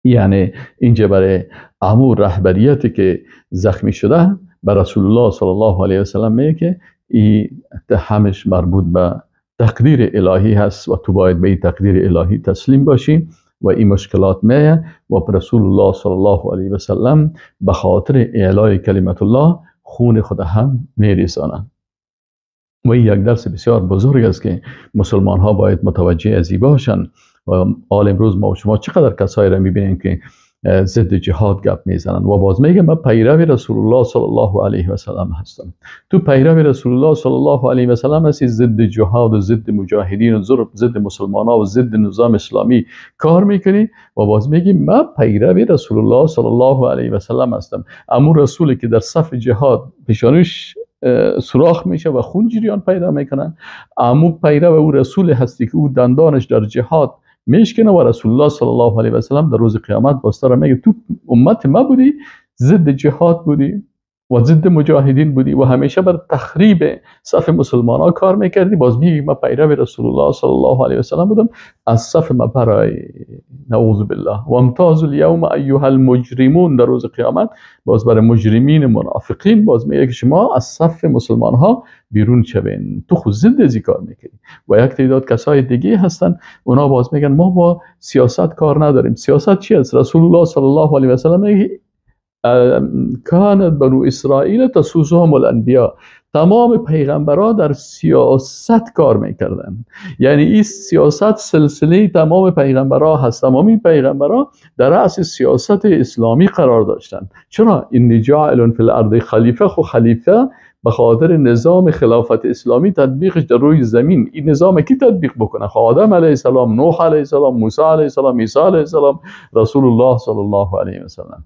یعنی اینجا برای امور رهبریتی که زخمی شده بر رسول الله صلی الله علیه و سلم میگه که ای همش مربوط به تقدیر الهی هست و تو باید به این تقدیر الهی تسلیم باشی و این مشکلات میه. و رسول الله صلی الله علیه و سلم به خاطر اعلای کلمت الله خون خود هم میریزانند. و این یک درس بسیار بزرگ است که مسلمان ها باید متوجه از این باشند. و حال امروز ما و شما چقدر کسایی را میبینیم که ضد جهاد گپ میزنن و باز میگه من پیرو رسول الله صلی الله علیه و سلم هستم. تو پیرو رسول الله صلی الله علیه و سلم هستی، ضد جهاد و ضد مجاهدین و ضد مسلمان ها و ضد نظام اسلامی کار میکنی و باز میگی من پیرو رسول الله صلی الله علیه و سلم هستم. امو رسولی که در صف جهاد پیشانیش سوراخ میشه و خون جریان پیدا میکنه، امو پیرو او رسول هستی که او دندانش در جهاد میشکنه و رسول الله صلی الله علیه و سلم در روز قیامت باستاره میگه تو امت ما بودی، ضد جهاد بودی و ضد مجاهدین بودی و همیشه بر تخریب صف مسلمان ها کار میکردی، باز میگی من پیرو رسول الله صلی الله علیه و سلم بودم، از صف ما برای نعوذ بالله. و امتاز الیوم ایها المجرمون، در روز قیامت باز برای مجرمین منافقین باز میگه که شما از صف مسلمان ها بیرون شوین، تو خود ضد ازی کار میکنی. و یک تعداد کسای دیگه هستن اونا باز میگن ما با سیاست کار نداریم. سیاست چی است؟ رسول الله صلی الله علیه و سلم میگه کانت بنو اسرائیل تسوسهم الانبیاء، تمام پیغمبرها در سیاست کار میکردن. یعنی این سیاست سلسله تمام پیغمبرها هست. تمام این پیغمبرها در رأس سیاست اسلامی قرار داشتن. چرا؟ انی جاعل فی الارض خلیفه. خو خلیفه به خاطر نظام خلافت اسلامی تطبیقش در روی زمین. این نظام کی تطبیق بکنه؟ خب آدم علیه السلام، نوح علیه السلام، موسی علیه السلام، عیسی علیه السلام، رسول الله صلی الله علیه و سلم.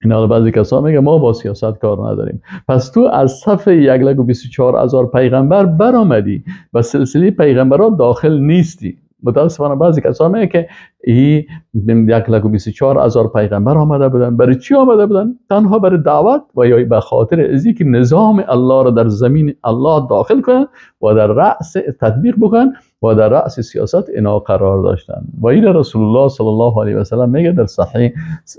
اینا بعضی کسا میگه ما با سیاست کار نداریم. پس تو از صف 1,24,000 پیغمبر برآمدی و سلسله پیغمبرها داخل نیستی. متاسفانه بعضی کسا میگه که این 1,24,000 پیغمبر آمده بودن. برای چی آمده بودن؟ تنها برای دعوت و یا به خاطر ازی که نظام الله را در زمین الله داخل کنن و در رأس تطبیق بکنن و در رأس سیاست اینا قرار داشتن. و این رسول الله صلی الله علیه و سلم میگه در صحیح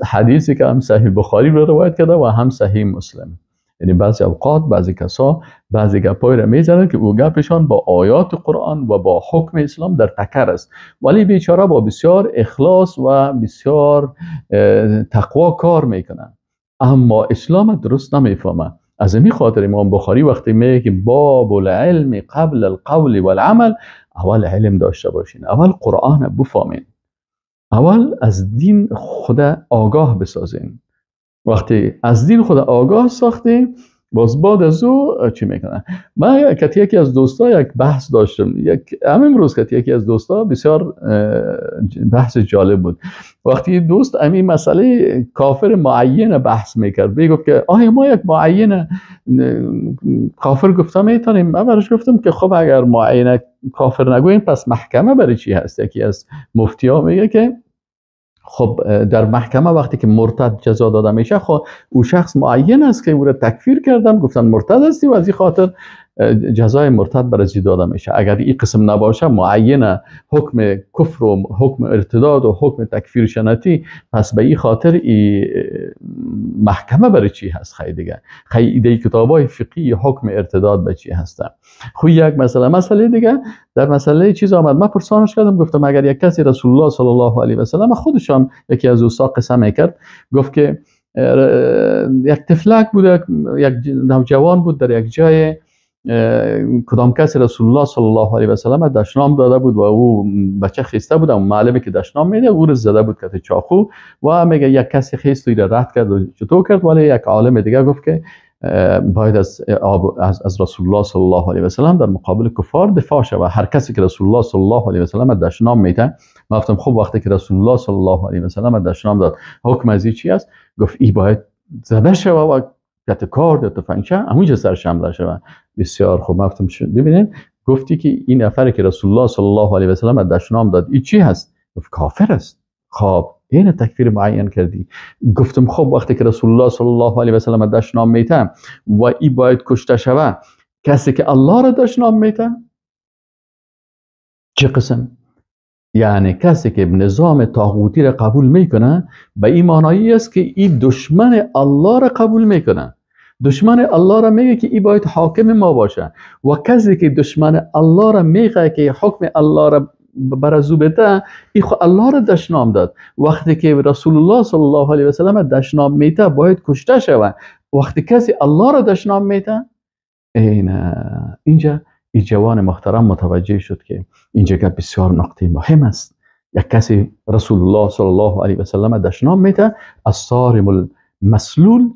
حدیثی که هم صحیح بخاری رو روایت کرده و هم صحیح مسلم. یعنی بعضی اوقات بعضی کسا بعضی گپای را میزنن که او گپشان با آیات قرآن و با حکم اسلام در تکر است، ولی بیچاره با بسیار اخلاص و بسیار تقوا کار میکنن، اما اسلام درست نمیفهمه. از این خاطر امام بخاری وقتی میگه که باب العلم قبل القول والعمل، اول علم داشته باشین، اول قرآن بفهمین، اول از دین خدا آگاه بسازین. وقتی از دین خدا آگاه ساختیم، باز بعد از او چی میکنن؟ من که یکی از دوستا یک بحث داشتم، یک همین روز که یکی از دوستا بسیار بحث جالب بود. وقتی دوست همین مسئله کافر معین بحث میکرد، میگفت که آیا ما یک معین کافر گفتم میتونیم؟ من براش گفتم که خب اگر معین کافر نگوییم پس محکمه برای چی هست؟ یکی از مفتیا میگه که خب در محکمه وقتی که مرتد جزا داده میشه، خب او شخص معین است که او را تکفیر کردن، گفتن مرتد هستی و از این خاطر جزای مرتد برای داده میشه. اگر این قسم نباشه، معین حکم کفر و حکم ارتداد و حکم تکفیر شناتی، پس به این خاطر ای محکمه برای چی هست؟ خیلی دیگه خیلی ایده کتابای فقهی حکم ارتداد به چی هستن. خب یک مسئله دیگه در مسئله چیز آمد، من پرسانش کردم، گفتم اگر یک کسی رسول الله صلی الله علیه و سلم، خودشان یکی از اوسا قسم کرد، گفت که یک طفلک بود، یک نوجوان بود، در یک جای کدام کسی رسول الله صلی الله علیه و سلم دشنام داده بود و او بچه خیسته بود، اون معلمی که دشنام میده او رو زده بود کت چاقو و میگه یک کسی خیست و رد کرد و چطور کرد، ولی یک عالم دیگه گفت که باید از رسول الله صلی الله علیه و سلم در مقابل کفار دفاع شود. هر کسی که رسول الله صلی الله علیه و سلم دشنام میده، من گفتم خب وقتی که رسول الله صلی الله علیه و سلم دشنام داد حکم از این چی است؟ گفت ای باید زده شود و کت کارد یا تفنگچه همونجا سرش حمله شود. بسیار خوب، من گفتم ببینید گفتی که این نفری که رسول الله صلی الله علیه و سلم دشنام داد این چی هست؟ گفت کافر است. خب این تکفیر معین کردی. گفتم خب وقتی که رسول الله صلی الله علیه و سلم دشنام میته و ای باید کشته شوه، کسی که الله را دشنام میته چه قسم؟ یعنی کسی که نظام طاغوتی را قبول میکنه به این معنایی است که این دشمن الله را قبول میکنه. دشمن الله را میگه که ای باید حاکم ما باشه و کسی که دشمن الله را میگه که حکم الله را برازو بده، ای خو الله را دشنام داد. وقتی که رسول الله صلی الله علیه و سلم دشنام میته باید کشته شود. وقتی کسی الله را دشنام میته، اینجا این جوان محترم متوجه شد که اینجا که بسیار نقطه مهم است. یک کسی رسول الله صلی الله علیه و سلم دشنام میته، الصارم المسلول،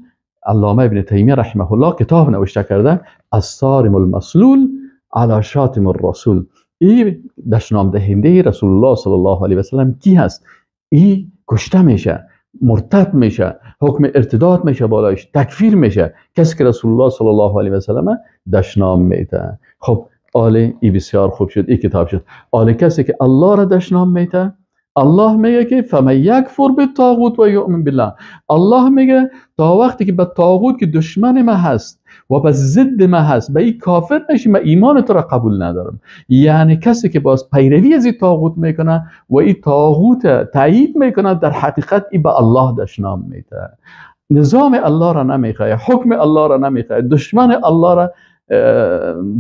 علامه ابن تیمیه رحمه الله کتاب نوشته کرده، الصارم المسلول علی شاتم الرسول. این دشنام دهنده رسول الله صلی الله علیه و سلم کی هست؟ این کشته میشه، مرتد میشه، حکم ارتداد میشه بالایش، تکفیر میشه کسی که رسول الله صلی الله علیه و سلم دشنام میده. خب آله ای بسیار خوب شد، ای کتاب شد. آله کسی که الله را دشنام میده، الله میگه که فمن یکفر بالطاغوت و یؤمن بالله. الله میگه تا وقتی که به طاغوت که دشمن ما هست و به ضد ما هست، به این کافر نشی، من ایمان تو را قبول ندارم. یعنی کسی که باز پیروی از این طاغوت میکنه و این طاغوت تایید میکنه، در حقیقت این به الله دشنام میده. نظام الله را نمیخواد، حکم الله را نمیخواد، دشمن الله را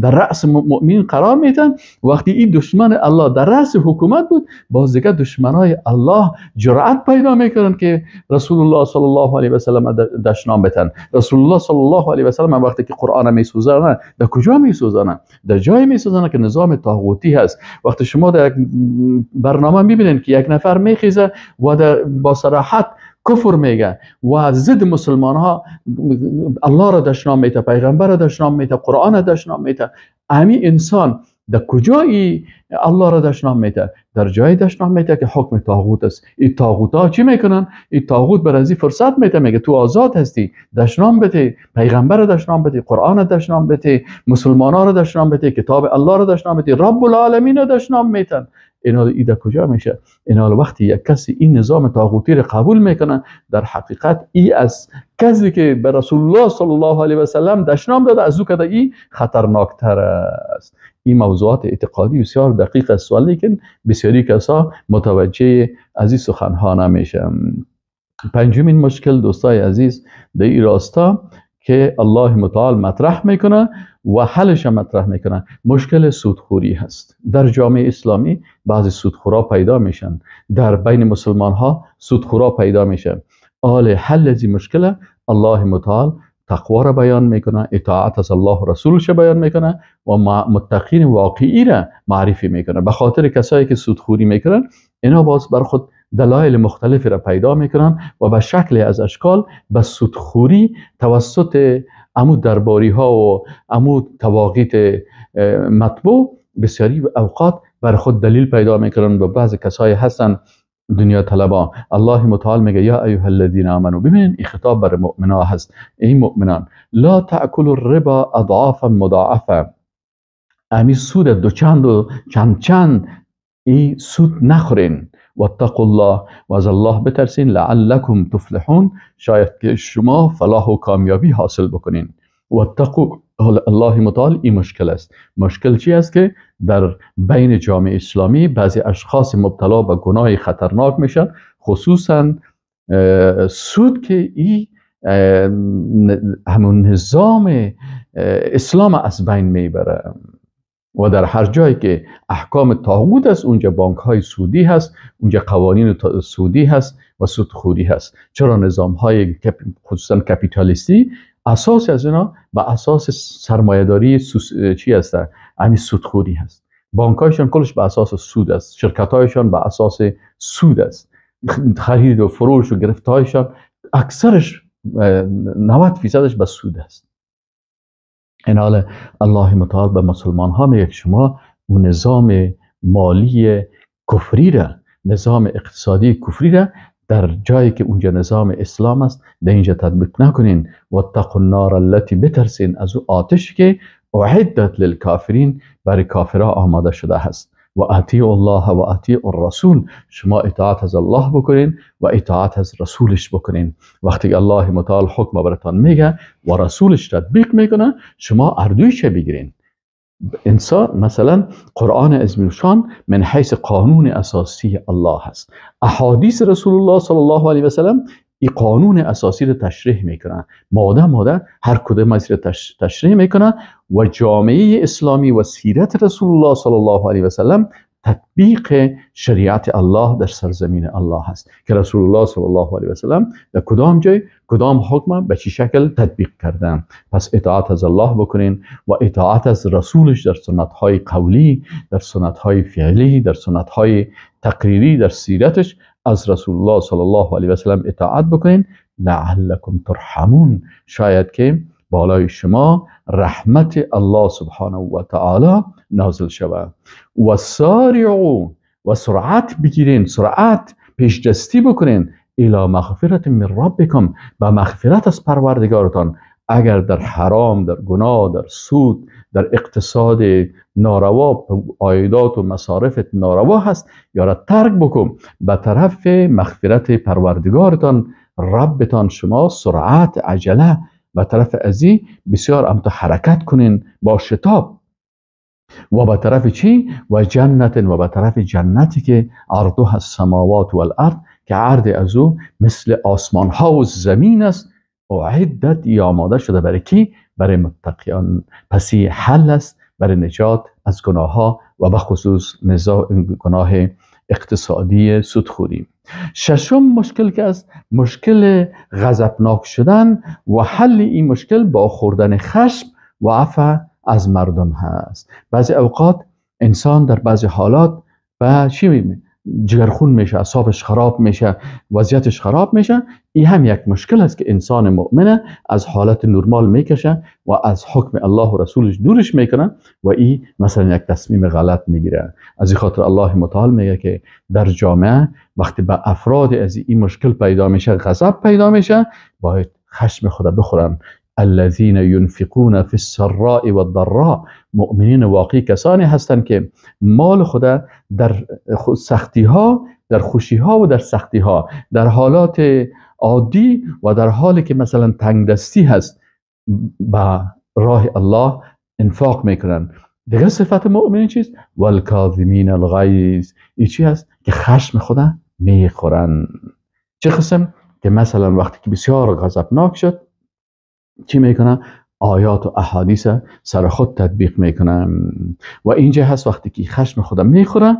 در رأس مؤمنین قرار میتن. وقتی این دشمن الله در رأس حکومت بود، باز دیگه دشمنای الله جرأت پیدا میکنن که رسول الله صلی الله علیه و سلم دشنام بتن. رسول الله صلی الله علیه و سلم وقتی که قرآن میسوزانه، در کجا میسوزانه؟ در جای میسوزانه که نظام طاغوتی هست. وقتی شما در یک برنامه میبینین که یک نفر میخیزه و در با صراحت کفر میگه و ضد مسلمان ها، الله را دشنام میته، پیغمبر را دشنام میته، قرآن را دشنام میته، امی انسان در کجایی الله را دشنام میته؟ در جای دشنام میته که حکم طاغوت است. این طاغوت ها چی میکنن؟ این طاغوت بر از فرصت میته، میگه تو آزاد هستی، دشنام بده، پیغمبر را دشنام بده، قرآن را دشنام بده، مسلمان ها را دشنام بده، کتاب الله را دشنام بده، رب العالمین را دشنام میتن. اینا ایده کجا میشه؟ اینا وقتی یک کسی این نظام طاغوتی را قبول میکنه، در حقیقت ای از کسی که به رسول الله صلی الله علیه و سلم دشنام داده، از او که ای خطرناکتر است. این موضوعات اعتقادی بسیار دقیق است، ولیکن بسیاری کسا متوجه از این سخنها نمیشن. پنجمین مشکل دوستای عزیز در این راستا که الله متعال مطرح میکنه و حلش مطرح میکنه، مشکل سودخوری هست. در جامعه اسلامی بعضی سودخورا پیدا میشن، در بین مسلمان ها سودخورا پیدا میشن. آل حل از این مشکل الله متعال تقوا را بیان میکنه، اطاعت از الله و رسولش بیان میکنه و متقین واقعی را معرفی میکنه. به خاطر کسایی که سودخوری میکنن، اینا باز بر خود دلایل مختلفی را پیدا میکنن و به شکل از اشکال به سودخوری توسط امو درباری ها و امو تواقیت مطبوع بسیاری اوقات بر خود دلیل پیدا میکنن. و بعضی کسایی هستن دنیا طلبان. الله متعال میگه یا ایها الذین آمنو، ببینین این خطاب بر مؤمنا هست، این مؤمنان لا تأکلوا الربا اضعافا مضاعفه، امی سود دو چند و چند چند ای سود نخورین. واتقوا الله، و از الله بترسین، لعلکم تفلحون، شاید که شما فلاح و کامیابی حاصل بکنین. واتقوا الله متعال این مشکل است. مشکل چی است؟ که در بین جامعه اسلامی بعضی اشخاص مبتلا به گناه خطرناک میشن، خصوصا سود که این همون نظام اسلام از بین میبره. و در هر جایی که احکام طاغوت است، اونجا بانک های سودی هست، اونجا قوانین سودی هست و سودخوری هست. چرا نظام های خصوصا کپیتالیستی اساس از اینا به اساس سرمایه‌داری چی هست؟ همین سودخوری هست. بانک‌هایشان کلش به اساس سود است، شرکت‌هایشان به اساس سود است، خرید و فروش و گرفت‌هایشان اکثرش 90% به سود است. این حال الله متعال به مسلمان ها میگه شما اون نظام مالی کفری را، نظام اقتصادی کفری را در جایی که اونجا نظام اسلام است در اینجا تطبیق نکنین. واتقوا النار التي، بترسین از او آتش که اعدت للکافرین، برای کافرها آماده شده هست. و اطیعوا الله و اطیعوا الرسول، شما اطاعت از الله بکنین و اطاعت از رسولش بکنین. وقتی الله متعال حکم براتان میگه و رسولش تطبیق میکنه، شما اردویش بگیرین. انسان مثلا قرآن عظیم الشان من حیث قانون اساسی الله هست، احادیث رسول الله صلی الله علیه و سلم این قانون اساسی رو تشریح میکنه، ماده ماده هر کدوم از رو تشریح میکنه و جامعه اسلامی و سیرت رسول الله صلی الله علیه و سلم تطبیق شریعت الله در سرزمین الله هست که رسول الله صلی الله علیه و سلم در کدام جای کدام حکم به چه شکل تطبیق کردن. پس اطاعت از الله بکنین و اطاعت از رسولش در سنت های قولی، در سنت های فعلی، در سنت های تقریری، در سیرتش از رسول الله صلی الله علیه و سلم اطاعت بکنین. لعلکم ترحمون، شاید که بالای شما رحمت الله سبحانه و تعالی نازل شود. و سارعوا، و سرعت بگیرین، سرعت پیش دستی بکنین، الی مغفرت من ربکم، به مغفرت از پروردگارتان. اگر در حرام، در گناه، در سود، در اقتصاد ناروا، عایدات و مصارف ناروا هست، یا را ترک بکن، به طرف مغفرت پروردگارتان ربتان شما سرعت، عجله به طرف ازی بسیار امتا حرکت کنین با شتاب. و به طرف چی؟ و جنت، و به طرف جنتی که عرضها السماوات والارض، که عرض از او مثل آسمان ها و زمین است. اعدت، یا آماده شده برای کی؟ برای متقیان. پس این حل است برای نجات از گناه ها و به خصوص گناه اقتصادی سودخوری. ششم مشکل که است مشکل غضبناک شدن و حل این مشکل با خوردن خشم و عفو از مردم هست. بعضی اوقات انسان در بعضی حالات به چی جگرخون میشه، اعصابش خراب میشه، وضعیتش خراب میشه. این هم یک مشکل است که انسان مؤمنه از حالت نرمال میکشه و از حکم الله و رسولش دورش میکنه و این مثلا یک تصمیم غلط میگیره. از این خاطر الله متعال میگه که در جامعه وقتی به افراد از این مشکل پیدا میشه، غضب پیدا میشه، باید خشم خدا بخورن. الذين ينفقون في السراء والضراء، مؤمنین واقعی کسانی هستند که مال خدا در سختی ها، در خوشی ها و در سختی ها، در حالات عادی و در حالی که مثلا تنگ دستی هست، به راه الله انفاق میکنن. دیگه صفت مؤمنین چیست؟ والکاظمین الغیظ. این چی هست؟ که خشم خدا میخورن. چه قسم؟ که مثلا وقتی که بسیار غضبناک شد چی میکنه؟ آیات و احادیث سر خود تطبیق میکنه. و اینجا هست وقتی که خشم خودم میخوره،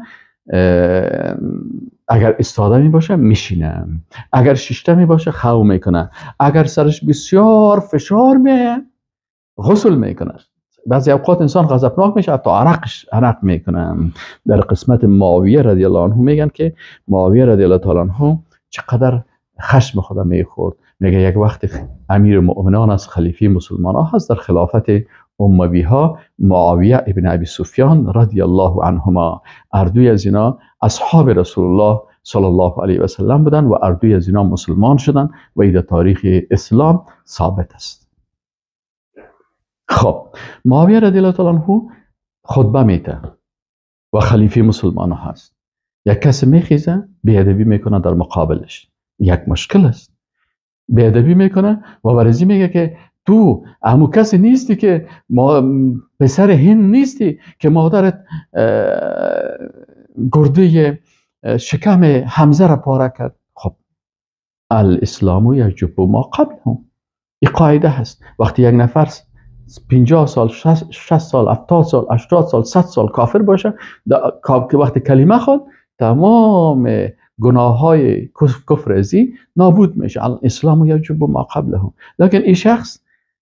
اگر استاده میباشه میشینه، اگر شیشته میباشه خو میکنه، اگر سرش بسیار فشار میه غسل میکنه. بعضی اوقات انسان غضبناک میشه حتی عرق میکنه. در قسمت معاویه رضی الله عنه میگن که معاویه رضی الله تعالی عنه چقدر خشم خدا میخورد. میگه یک وقت امیر مؤمنان از خلیفه مسلمان ها هست در خلافت اموی ها، معاویه ابن ابی سفیان رضی الله عنهما، اردوی از اینا اصحاب رسول الله صلی الله علیه و سلم بودن و اردوی از اینا مسلمان شدن و این در تاریخ اسلام ثابت است. خب معاویه رضی الله تعالی عنه خطبه میده و خلیفه مسلمان ها هست. یک کسی میخیزه بیادبی میکنه در مقابلش، یک مشکل است. بیادبی میکنه و برزی میگه که تو همو کسی نیستی که ما پسر هند نیستی که مادرت گرده شکم حمزه را پاره کرد. خب الاسلام یجب ما قبله، این قاعده هست. وقتی یک نفر 50 سال، 60 سال، 70 سال، 80 سال، 100 سال کافر باشه، که وقتی کلمه خواند تمام گناه های کفر ازی نابود میشه. الاسلام یجب ما قبله. لیکن این شخص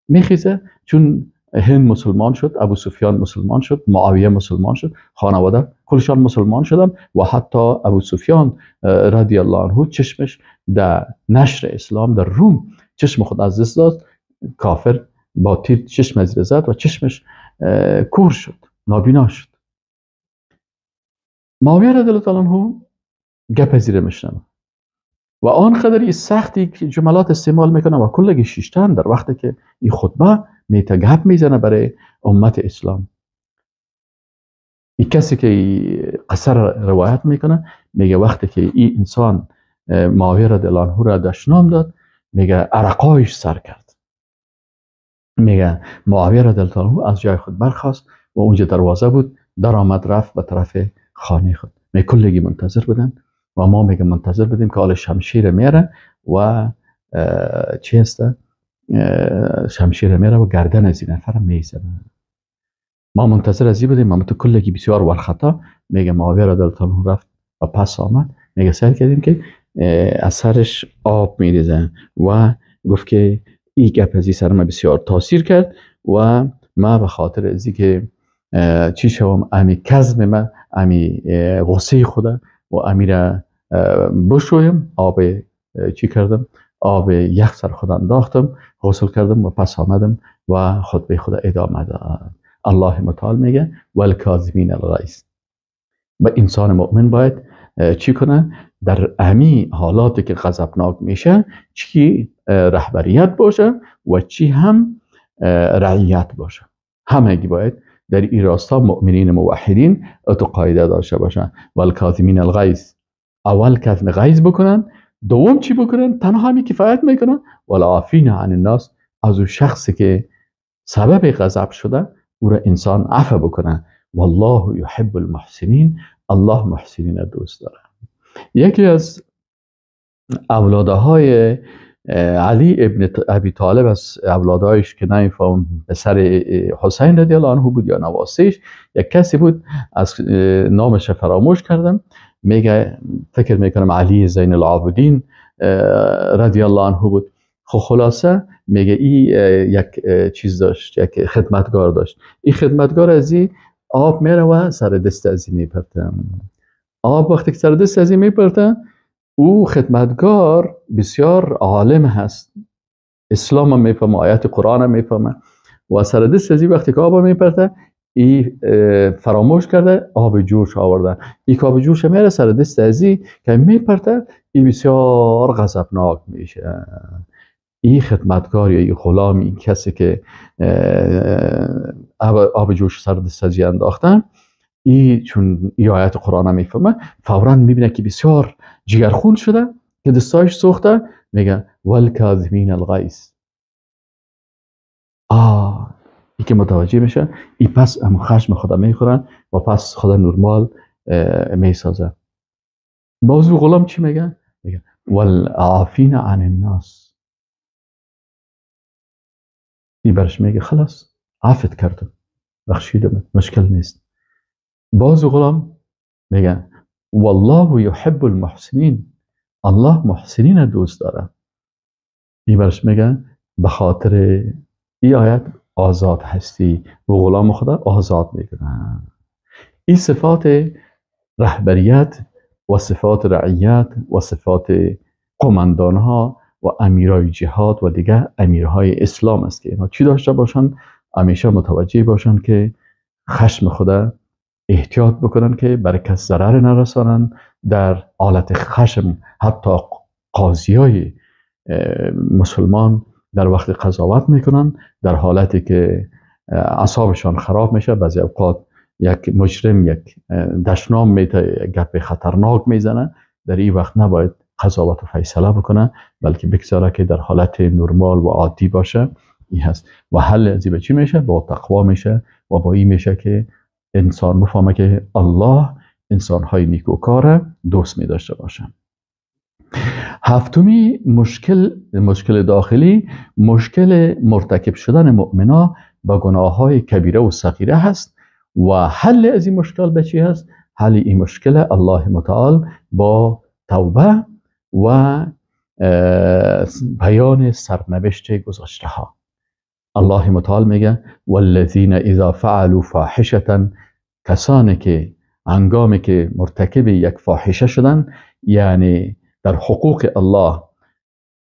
میخیزه، چون هند مسلمان شد، ابو سفیان مسلمان شد، معاویه مسلمان شد، خانواده کلشان مسلمان شدن و حتی ابو سفیان رضی الله عنه چشمش در نشر اسلام در روم چشم خود از دست داد، کافر با تیر چشم از زد و چشمش کور شد، نابینا شد. معاویه رضی الله عنه گپ زیر میشنوه و آن قدر این سختی که جملات استعمال میکنه و کلگی شیشتن در وقتی که این خطبه میته گپ میزنه برای امت اسلام. این کسی که قصه روایت میکنه میگه وقتی که این انسان معاویه رضی الله عنه را دشنام داد، میگه عرقایش سر کرد. میگه معاویه رضی الله عنه از جای خود برخاست و اونجا دروازه بود، در آمد رفت به طرف خانه خود. می کلگی منتظر بودن و ما میگه منتظر بودیم که حال شمشیر میره و چی هسته؟ شمشیر میره و گردن از این نفر میزنه. ما منتظر از این بودیم، ما تو کلگی بسیار ورخطا. میگه معاویه رضی الله عنه رفت و پس آمد، میگه سعی کردیم که از سرش آب میریزه و گفت که این گپ از این سر ما بسیار تاثیر کرد و ما به خاطر از که چی شوم، امی کظم ما، امی غصه خدا و امیر بشویم، آب چی کردم، آب یخ سر خود انداختم، غسل کردم و پس آمدم و خطبه خود ادامه داد. الله متعال میگه والکاظمین الغیظ. و انسان مؤمن باید چی کنه؟ در امی حالاتی که غضبناک میشه چی رهبریت باشه و چی هم رعیت باشه. همگی باید در این راستا مؤمنین موحدین اتو قاعده داشته باشن. والکاظمین الغیظ، اول کظم غیظ بکنن، دوم چی بکنن؟ تنها همی کفایت میکنن. والعافین عن الناس، از او شخصی که سبب غضب شده او را انسان عفو بکنه. والله یحب المحسنین، الله محسنین دوست داره. یکی از اولاده های علی ابن ابی طالب از اولادایش که نمیفهم پسر حسین رضی الله عنه بود یا نواسیش، یک کسی بود از نامش فراموش کردم، میگه فکر میکنم علی زین العابدین رضی الله عنه بود. خب خلاصه میگه ای یک چیز داشت، یک خدمتگار داشت. این خدمتگار از این آب میره و سر دست از این میپرته. آب وقتی که سر دست از این میپرته، او خدمتگار بسیار عالم هست، اسلام هم میفهمه، آیات قرآن هم میفهمه، و سر دست از این وقتی که آب میپرته ای فراموش کرده آب جوش آورده. ای که آب جوش میره سر دست از این که میپرته، ای بسیار غضبناک میشه. ای خدمتگار یا ای غلام، این کسی که آب جوش سر دست از این انداختن، ای چون ای آیت قرآن میفهمه، فورا میبینه که بسیار جگرخون شده که دستایش سوخته، میگه والکاظمین الغیظ. ای که متوجه میشه، ای پس هم خشم خدا میخورن و پس خدا نرمال میسازه. باز غلام چی میگه؟ میگه والعافین عن الناس. ای برش میگه خلاص عفت کردم، بخشیدم، مشکل نیست. باز غلام میگه والله یحب المحسنین، الله محسنین دوست داره. ای برش میگه به خاطر ای آیت آزاد هستی و غلام خدا آزاد میکنه. این صفات رهبریت و صفات رعیت و صفات قماندان ها و امیرای جهاد و دیگه امیرهای اسلام است که اینا چی داشته باشن؟ همیشه متوجه باشن که خشم خدا احتیاط بکنن که برای کس ضرر نرسانن. در حالت خشم حتی قاضیای مسلمان در وقت قضاوت میکنن، در حالتی که اعصابشان خراب میشه، بعضی اوقات یک مجرم یک دشنام میته، یک گپ خطرناک میزنه، در این وقت نباید قضاوت و فیصله بکنه، بلکه بگذاره که در حالت نرمال و عادی باشه. این هست و حل از این چی میشه؟ با تقوا میشه و با این میشه که انسان مفهمه که الله انسانهای نیکوکار دوست می داشته باشه. هفتمی مشکل داخلی، مشکل مرتکب شدن مؤمنا با گناه های کبیره و صغیره هست و حل از این مشکل به چی هست؟ حل این مشکل الله متعال با توبه و بیان سرنوشت گذشته ها. الله متعال میگه والذین اذا فعلوا فاحشه، کسانی که هنگامی که مرتکب یک فاحشه شدن، یعنی در حقوق الله،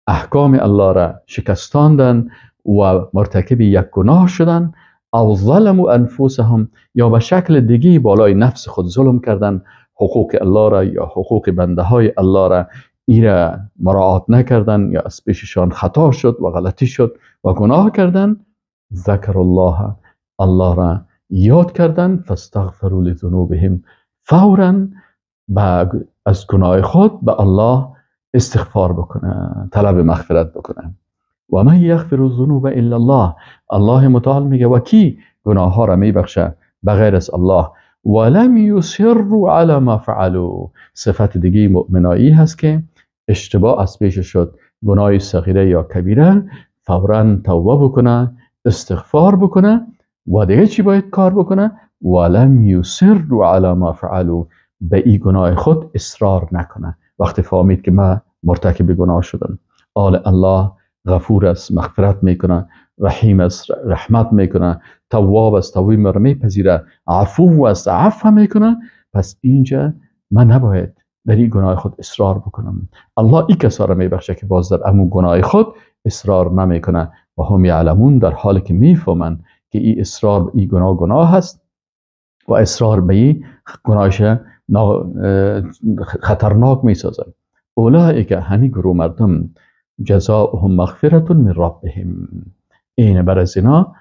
احکام الله را شکستاندن و مرتکب یک گناه شدن، او ظلموا انفسهم، یا به شکل دیگه بالای نفس خود ظلم کردن، حقوق الله را یا حقوق بنده های الله را ایره مراعات نکردن یا از پیششان خطا شد و غلطی شد و گناه کردن، ذکر الله، الله را یاد کردن، فاستغفروا لذنوبهم، فورا از گناه خود به الله استغفار بکنه، طلب مغفرت بکنه. و من یغفر الذنوب الا الله، الله متعال میگه و کی گناه ها را میبخشه بغیر از الله. ولم یصروا علی ما فعلوا، صفت دیگه مؤمنایی هست که اشتباه از پیش شد، گناه صغیره یا کبیره، فورا توبه بکنه، استغفار بکنه و دیگه چی باید کار بکنه؟ ولم یصروا علی ما فعلوا، به این گناه خود اصرار نکنه. وقتی فهمید که من مرتکب گناه شدم، آل الله غفور است، مغفرت میکنه، رحیم است، رحمت میکنه، تواب است، توبه مرا میپذیره، عفو است، عفو میکنه، پس اینجا من نباید در این گناه خود اصرار بکنم. الله این کسا را میبخشه که باز در امو گناه خود اصرار نمیکنه. و هم یعلمون، در حالی که میفهمن که این اصرار به این گناه گناه هست و اصرار به این گناهش خطرناک میسازه. اولئک، همین گروه مردم، جزاؤهم مغفرة من ربهم، این بر از اینا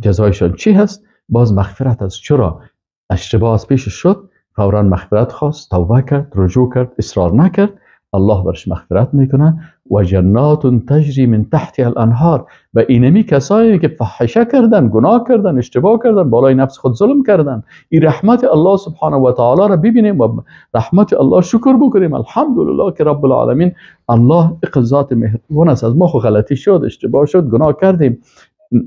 جزایشان چی هست؟ باز مغفرت است. چرا؟ اشتباه از پیش شد، فورا مغفرت خواست، توبه کرد، رجوع کرد، اصرار نکرد، الله برش مغفرت میکنه و جنات تجری من تحتها الانهار. و اینمی کسایی که فحشه کردن، گناه کردن، اشتباه کردن، بالای نفس خود ظلم کردن، این رحمت الله سبحانه و تعالی را ببینیم و رحمت الله شکر بکنیم. الحمدلله که رب العالمین الله ذات مهربان است. از ما خو غلطی شد، اشتباه شد، گناه کردیم،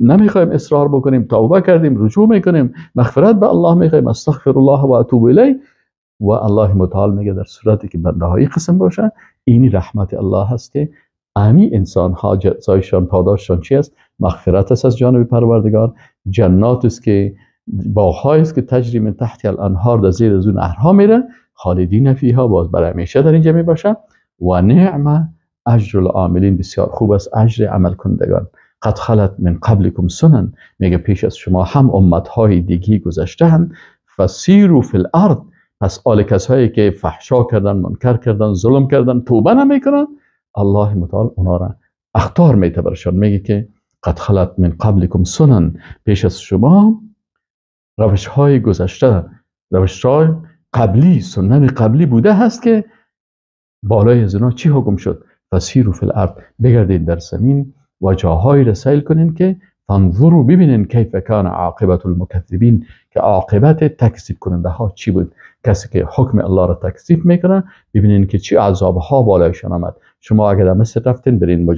نمیخوایم اصرار بکنیم، توبه کردیم، رجوع میکنیم، مغفرت به الله میخوایم، استغفر الله و اتوب الیه. و الله متعال میگه در صورتی که بنده های قسم باشه، اینی رحمت الله هست که امی انسان ها جزایشان، پاداششان چی است؟ مغفرت است از جانب پروردگار، جنات است که باغ‌هایی است که تجری من تحت الانهار، در زیر از اون نهرها میره، خالدین فیها، باز برای همیشه در اینجا میباشه. و نعم اجر العاملین، بسیار خوب است اجر عمل کنندگان. قد خلت من قبلکم سنن، میگه پیش از شما هم امتهای دیگی گذشته‌اند. فسیروا فی الارض، پس آل کسایی که فحشا کردن، منکر کردن، ظلم کردن، توبه نمیکنن، الله متعال اونا را اخطار میته برشان، میگه که قد خلت من قبلکم سنن، پیش از شما روش های گذشته، روش های قبلی، سنن قبلی بوده هست که بالای از اونا چی حکم شد؟ فسیروا فی الارض، بگردید در زمین و جاهایی را سیل کنین که فانظروا، ببینین کیف کان عاقبت المکذبین، که عاقبت تکذیب کننده ها چی بود. کسی که حکم الله را تکذیب میکنه، ببینین که چی عذاب ها بالایشان آمد. شما اگر در مصر رفتین، برین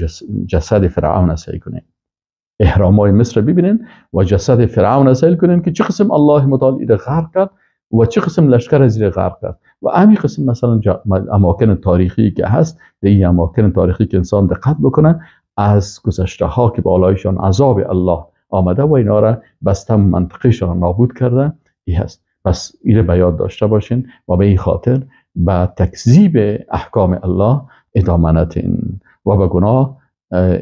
جسد فرعون سیل کنین، اهرام های مصر ببینین و جسد فرعون سیل کنین که چه قسم الله متعال ایره غرق کرد و چه قسم لشکر از ایره غرق کرد. و همین قسم مثلا اماکن تاریخی که هست، در این اماکن تاریخی که انسان دقت بکنه از گذشته ها که بالایشان عذاب الله آمده و اینا را بسته منطقهشان نابود کرده، ای هست. پس ایره به یاد داشته باشین و به این خاطر به تکذیب احکام الله ادامه ندین و به گناه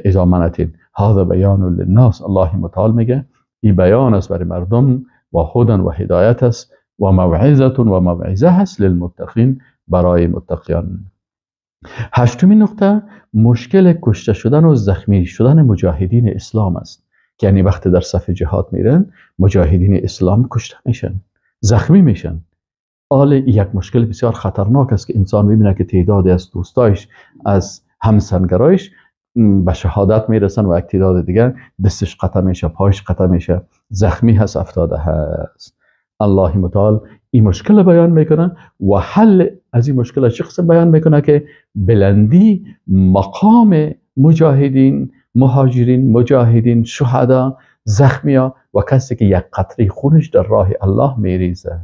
ادامه ندین. هذا بیان للناس، الله متعال میگه این بیان است برای مردم و هدن و هدایت است و موعظه و موعظه هست للمتقین، برای متقیان. هشتمین نقطه، مشکل کشته شدن و زخمی شدن مجاهدین اسلام است. یعنی وقتی در صف جهاد میرن، مجاهدین اسلام کشته میشن، زخمی میشن. حال یک مشکل بسیار خطرناک است که انسان میبینه که تعدادی از دوستایش، از همسنگرایش به شهادت میرسن و یک تعداد دیگر دستش قطع میشه، پایش قطع میشه، زخمی هست، افتاده هست. الله متعال این مشکل بیان میکنه و حل از این مشکل چه قسم بیان میکنه که بلندی مقام مجاهدین، مهاجرین، مجاهدین، شهدا، زخمیا و کسی که یک قطره خونش در راه الله میریزه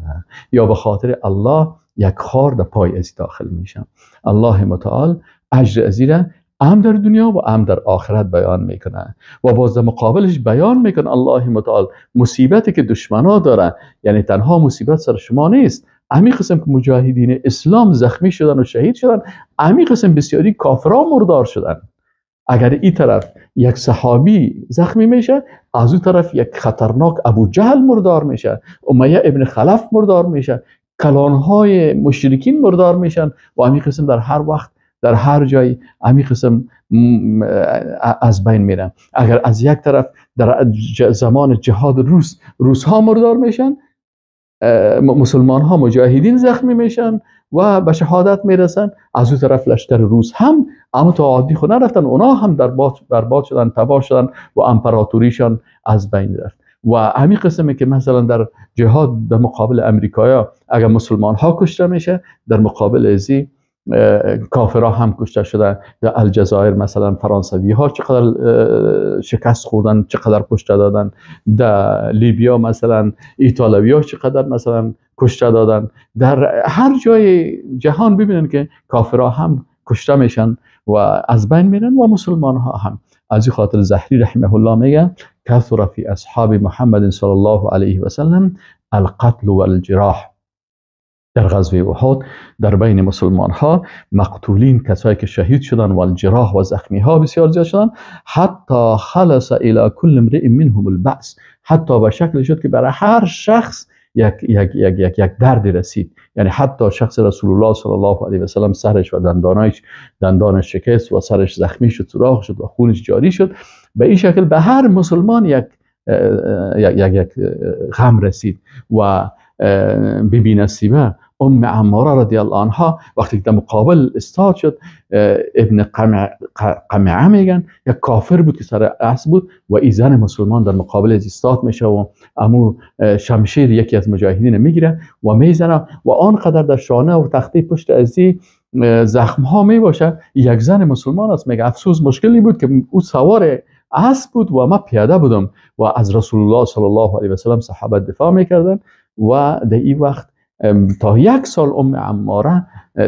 یا به خاطر الله یک خار در پای از داخل میشه. الله متعال اجر از ایره هم در دنیا و هم در آخرت بیان میکنه و باز در مقابلش بیان میکنه الله متعال مصیبتی که دشمنا داره، یعنی تنها مصیبت سر شما نیست، همین قسم که مجاهدین اسلام زخمی شدن و شهید شدن، همین قسم بسیاری کافران مردار شدن. اگر این طرف یک صحابی زخمی میشه، از اون طرف یک خطرناک ابو جهل مردار میشه، امیه ابن خلف مردار میشه، کلانهای مشرکین مردار میشن و همین قسم در هر وقت در هر جای همین قسم از بین میرن. اگر از یک طرف در زمان جهاد روس ها مردار میشن، مسلمان ها مجاهدین زخمی میشن و به شهادت میرسن، از اون طرف لشکر روس هم اما تا عادی خود نرفتن، اونا هم در برباد شدن، تباه شدن و امپراتوریشان از بین رفت. و همین قسمه که مثلا در جهاد در مقابل امریکایا اگر مسلمان ها کشته میشه، در مقابل ازی کافرها هم کشته شدن. در الجزایر مثلا فرانسوی ها چقدر شکست خوردن، چقدر کشته دادن. در لیبیا مثلا ایتالوی ها چقدر مثلا کشته دادن. در هر جای جهان ببینن که کافرها هم کشته میشن و از بین میرن و مسلمان ها هم. از این خاطر زهری رحمه الله میگه کثر فی اصحاب محمد صلی الله علیه و سلم القتل والجراح. در غزوه احد در بین مسلمان ها مقتولین، کسایی که شهید شدن، و الجراح و زخمی ها بسیار زیاد شدن. حتی خلص الى کل امرئ منهم البأس، حتی به شکل شد که برای هر شخص یک یک یک یک یک درد رسید. یعنی حتی شخص رسول الله صلی الله علیه و سلم سرش و دندانش شکست و سرش زخمی شد، سوراخ شد و خونش جاری شد. به این شکل به هر مسلمان یک یک یک یک غم رسید. و بی نصیبه ام عماره رضی الله عنها وقتی که در مقابل استاد شد، ابن قمعه میگن، یک کافر بود که سر اسب بود و ای زن مسلمان در مقابل استاد میشه و امو شمشیر یکی از مجاهدین میگیره و میزنه و آنقدر در شانه و تخته پشت ازی زخم ها میباشه. یک زن مسلمان است، میگه افسوس مشکلی بود که او سوار اسب بود و ما پیاده بودم و از رسول الله صلی الله علیه و سلم صحابه دفاع میکردن و در این وقت تا یک سال ام عماره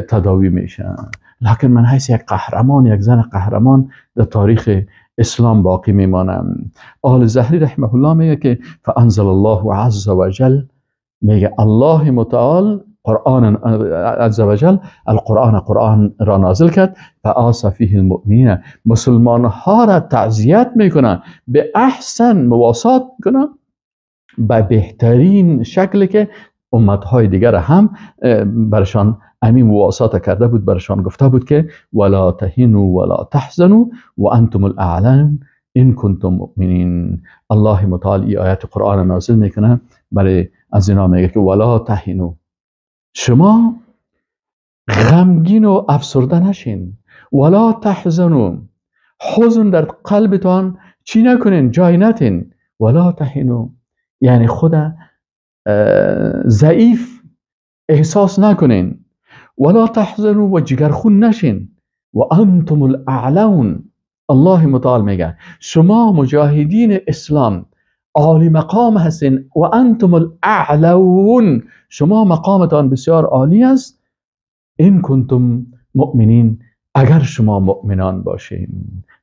تداوی میشه. لکن من حیث یک قهرمان، یک زن قهرمان در تاریخ اسلام باقی میمانم. آل زهری رحمه الله میگه که فانزل الله عز وجل، میگه الله متعال قرآن عز وجل القرآن، قرآن را نازل کرد. فآس فیه المؤمنین، مسلمان ها را تعزیت میکنه، به احسن مواسات میکنه، به بهترین شکل که امتهای دیگر هم برشان امین مواسات کرده بود، برشان گفته بود که ولا تهینوا ولا تحزنوا و انتم الاعلون ان کنتم مؤمنین. الله متعال ای آیت قرآن نازل میکنه برای از اینا، میگه که ولا تهینوا، شما غمگین و افسرده نشین، ولا تحزنوا، حزن در قلبتان چی نکنین، جای نتین، ولا تهینوا یعنی خود ضعیف احساس نکنین، ولا تحزنوا و جگرخون نشین، و انتم الاعلون. الله متعال میگه شما مجاهدین اسلام عالی مقام هستین، و انتم الاعلون، شما مقامتان بسیار عالی است، این کنتم مؤمنین، اگر شما مؤمنان باشین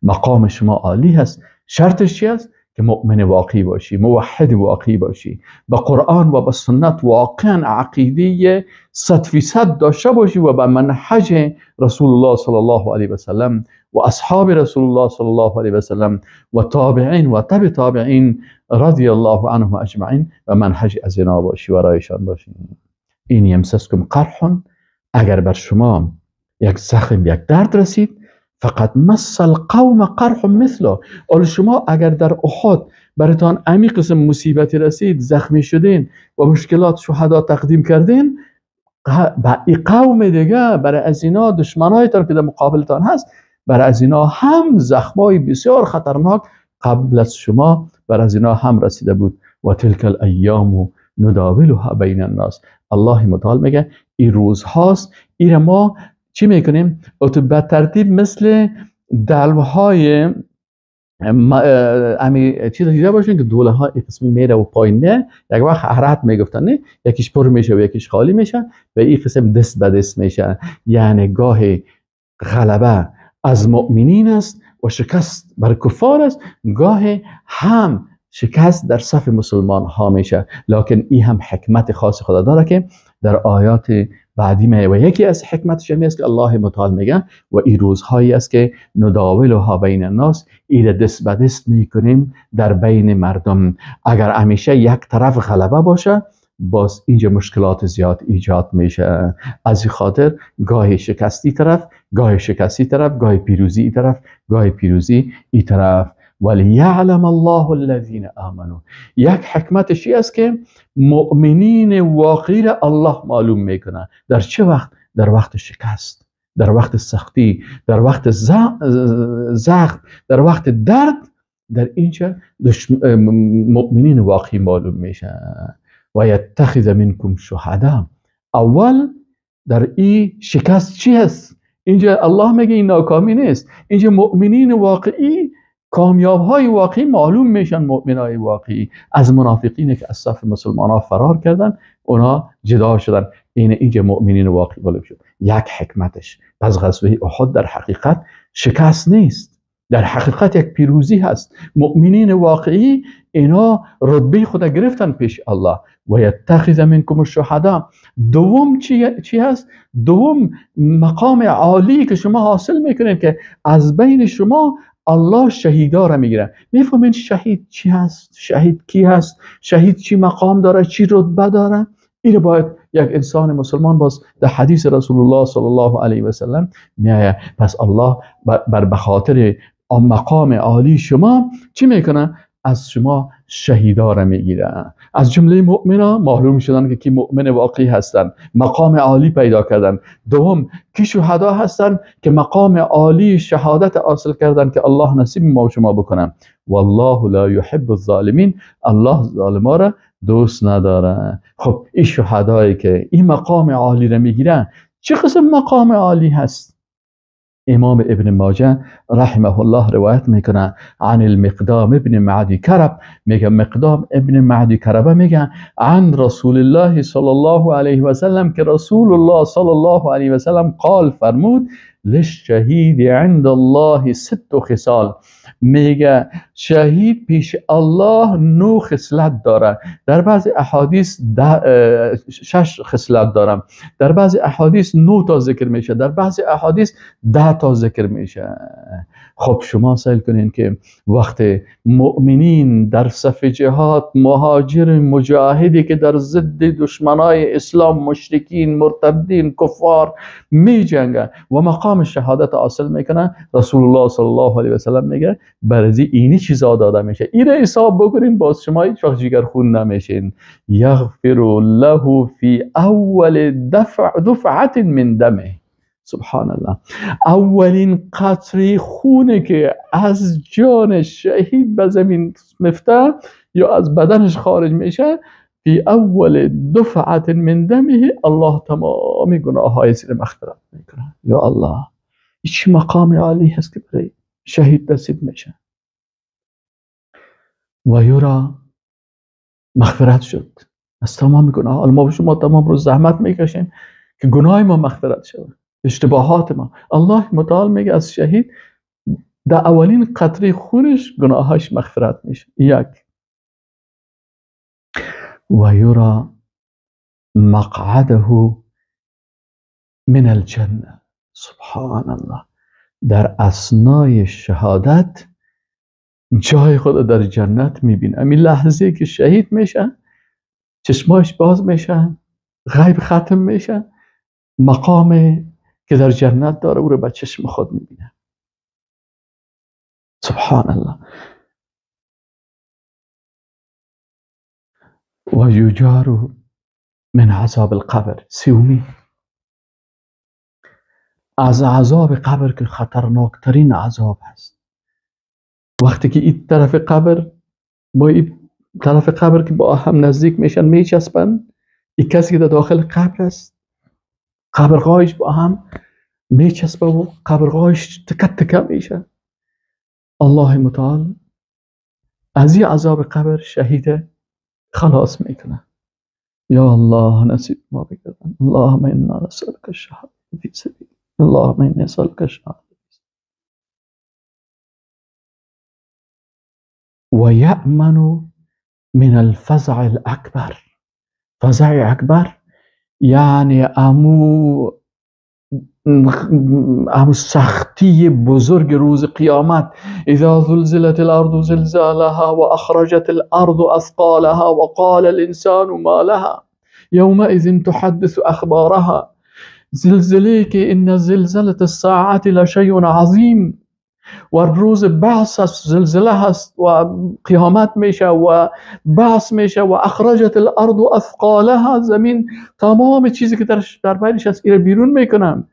مقام شما عالی هست. شرطش چی است؟ که مؤمن واقعی باشی، موحد واقعی باشی، به قرآن و به سنت واقعا عقیده 100% داشته باشی و به منهج رسول الله صلی الله علیه و سلم و اصحاب رسول الله صلی الله علیه و سلم و تابعین و تبع تابعین رضی الله عنهم اجمعین و منهج از اینا باشی و رایشان باشی. این یمسسکم قرح، اگر بر شما یک زخم، یک درد رسید، فقط مس القوم قرح مثله. حالا شما اگر در احد براتان امی قسم مصیبتی رسید، زخمی شدین و مشکلات شهدا تقدیم کردین، با ای قوم دیگه، برای از اینا دشمنایتان که در مقابلتان هست، برای از اینا هم زخمای بسیار خطرناک قبل از شما بر از اینا هم رسیده بود. و تلک الایام نداولها بین الناس. الله متعال میگه این روز هاست، این ما چی میکنیم؟ به ترتیب مثل دلوهای امی چیز دیده باشین که دوله ها قسمی میره و پایین نه، یک وقت حرارت میگفتن نه، یکیش پر میشه و یکیش خالی میشه و این قسم دست به دست میشه. یعنی گاه غلبه از مؤمنین است و شکست بر کفار است، گاه هم شکست در صف مسلمان ها میشه. لکن این هم حکمت خاص خدا داره که در آیات بعدی میه و یکی از حکمتش همی است که الله متعال میگه و این روزهایی است که نداولها بین الناس، این دست به دست میکنیم در بین مردم. اگر همیشه یک طرف غلبه باشه، باز اینجا مشکلات زیاد ایجاد میشه. از این خاطر گاهی شکستی طرف، گاهی شکستی طرف، گاهی پیروزی ای طرف، گاهی پیروزی ای طرف. ولیعلم الله الذین آمنوا. یک حکمتش است که مؤمنین واقعی را الله معلوم میکنه. در چه وقت؟ در وقت شکست، در وقت سختی، در وقت زخم، در وقت درد. در اینجا مؤمنین واقعی معلوم میشه. و یتخذ منکم شهدا. اول در این شکست چی هست؟ اینجا الله میگه این ناکامی نیست. اینجا مؤمنین واقعی، کامیاب های واقعی معلوم میشن. مؤمن های واقعی از منافقین که از صف مسلمان ها فرار کردن، اونا جدا شدن. اینجا مؤمنین واقعی معلوم شد. یک حکمتش. پس غزوه احد در حقیقت شکست نیست، در حقیقت یک پیروزی هست. مؤمنین واقعی اینا رتبه خود گرفتن پیش الله. و یتخذ منکم الشهدا. دوم چی هست؟ دوم مقام عالی که شما حاصل میکنید که از بین شما الله شهیدا را میگیره. میفهمین شهید چی هست؟ شهید کی هست؟ شهید چی مقام داره؟ چی رتبه داره؟ این باید یک انسان مسلمان باز در حدیث رسول الله صلی الله علیه و سلم میآید. پس الله بر بخاطر مقام عالی شما چی میکنه؟ از شما شهیدا را میگیره. از جمله مؤمنا معلوم شدن که کی مؤمن واقعی هستن، مقام عالی پیدا کردن. دوم، کی شهدا هستن که مقام عالی شهادت حاصل کردن که الله نصیب ما و شما بکنن. والله لا یحب الظالمین، الله ظالما را دوست نداره. خب این شهدایی که این مقام عالی را میگیرن، چه قسم مقام عالی هست؟ امام ابن ماجه رحمه الله روایت میکنه عن المقدام ابن معدی کرب، میگه مقدام ابن معدی کربه میگه عن رسول الله صلی الله علیه و سلم، که رسول الله صلی الله علیه و سلم قال، فرمود للشهید عند الله ست خصال. میگه شهید پیش الله 9 خصلت داره. در بعضی احادیث 6 خصلت داره، در بعضی احادیث 9 تا ذکر میشه، در بعضی احادیث 10 تا ذکر میشه. خب شما سیل کنین که وقت مؤمنین در صف جهاد، مهاجر مجاهدی که در ضد دشمنای اسلام، مشرکین، مرتدین، کفار می جنگن و مقام شهادت حاصل میکنن، رسول الله صلی الله علیه و سلم میگه برای اینی چیزا داده میشه. این را حساب بکنین، باز شما هیچ وقت جگر خون نمیشین. یغفر له فی اول دفعه من دمه. سبحان الله، اولین قطره خونه که از جان شهید به زمین مفته یا از بدنش خارج میشه، فی اول دفعه من دمه، الله تمام گناههای زیر مغفرت میکنه. یا الله، چه مقام عالی هست که برای شهید نصیب میشه. و یورا مغفرت شد از تمام گناه. ما شما تمام روز زحمت میکشیم که گناه ما مغفرت شد، اشتباهات ما. الله متعال میگه از شهید در اولین قطره خونش گناهاش مغفرت میشه. یک، و یرا مقعده من الجنه. سبحان الله، در اثنای شهادت جای خود در جنت میبینه. همین لحظه که شهید میشه، چشماش باز میشه، غیب ختم میشه، مقام که در جنت داره او رو به چشم خود میبینه. سبحان الله. و یجار من عذاب القبر. سومی، از عذاب قبر که خطرناکترین عذاب هست. وقتی که این طرف قبر با این طرف قبر که با هم نزدیک میشن، میچسبن، این کسی که در داخل قبر است، قبرغایش با هم میچسبه و قبرغایش تکه تکه میشه. الله متعال از این عذاب قبر شهید خلاص میکنه. یا الله نصیب ما بگردن. اللهم انا نسألک الشهادة فی سبیل، اللهم انا نسألک الشهادة. و یأمن من الفزع الاکبر. فزع اکبر یعنی امو سختی بزرگ روز قیامت. اذا زلزلت الارض زلزالها واخرجت الارض اثقالها وقال الانسان ما لها يومئذ تحدث اخبارها. زلزله که ان زلزله الساعه لشیء عظیم، و روز بعث است، زلزله هست و قیامت میشه و بعث میشه و اخرجت الارض اثقالها، زمین تمام چیزی که در بینش هست ایره بیرون میکنم.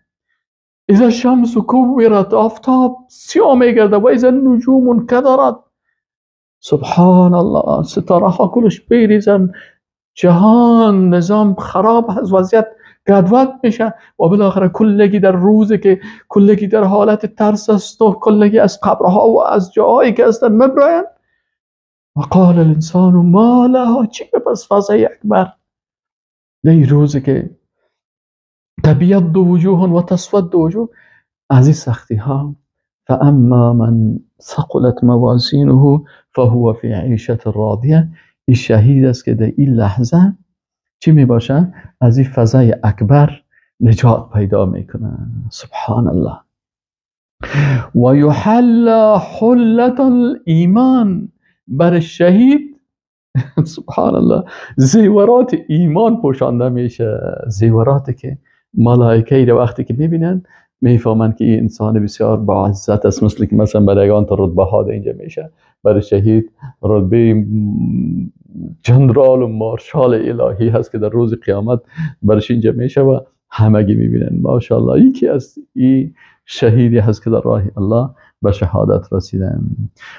اذا الشمس کورت، آفتاب سیاه میگرده، و اذا النجوم انکدرت. سبحان الله، ستاره ها کلش بریزن، جهان نظام خراب هست، وضعیت گدود میشه و بالاخره کلگی در روزی که کلگی در حالت ترس است و کلگی از قبرها و از جاهایی که هستن مبراین. و قال الانسان ما لها، چی پس فضای اکبر. در روزی که تبیض وجوه و تسود وجوه، از این سختی ها. فاما من ثقلت موازینه فهو فی عیشة راضیه. این شهید است که در این لحظه چی می باشه؟ از این فضای اکبر نجات پیدا میکنه. سبحان الله. و یحل حلة الایمان، بر شهید سبحان الله زیورات ایمان پوشانده میشه. زیوراتی که ملائکه رو وقتی که میبینن میفهمند که این انسان بسیار با عزت است، مثل که مثلا برای یگان تا رتبه ها اینجا میشه، برای شهید رتبه جنرال و مارشال الهی هست که در روز قیامت برش اینجا میشه و همگی میبینن ماشاءالله یکی از این شهیدی هست که در راه الله به شهادت رسیدن.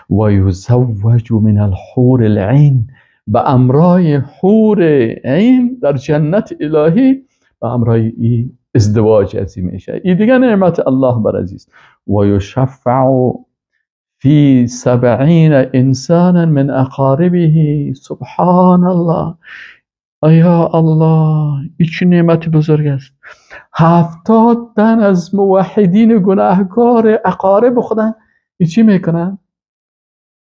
و یزوج من الحور العین، به امرای حور عین در جنت الهی به امرای ای ازدواج ازی میشه. ای دیگه نعمت الله بر عزیز. و یشفع فی 70 انسانا من اقاربه. سبحان الله، یا الله، این چه نعمت بزرگ است. 70 تن از موحدین گناهکار اقارب خدا این چی میکنن؟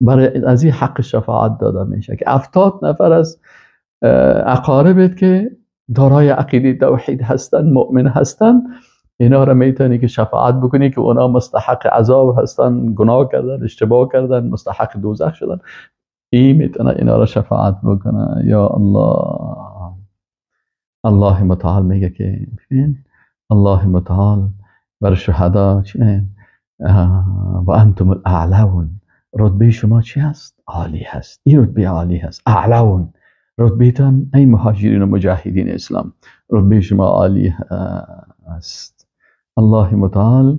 برای از این حق شفاعت داده میشه که 70 نفر از اقاربت که دارای عقیده توحید هستن، مؤمن هستن، اینا را میتونی که شفاعت بکنی که اونا مستحق عذاب هستن، گناه کردن، اشتباه کردن، مستحق دوزخ شدن. این میتونه اینا را شفاعت بکنه. یا الله، الله متعال میگه که ببین الله متعال بر شهدا چی؟ و انتم الاعلون، رتبه شما چی هست؟ عالی هست. این رتبه عالی هست، اعلون، رتبهتان ای مهاجرین و مجاهدین اسلام، رتبه شما عالی هست. الله متعال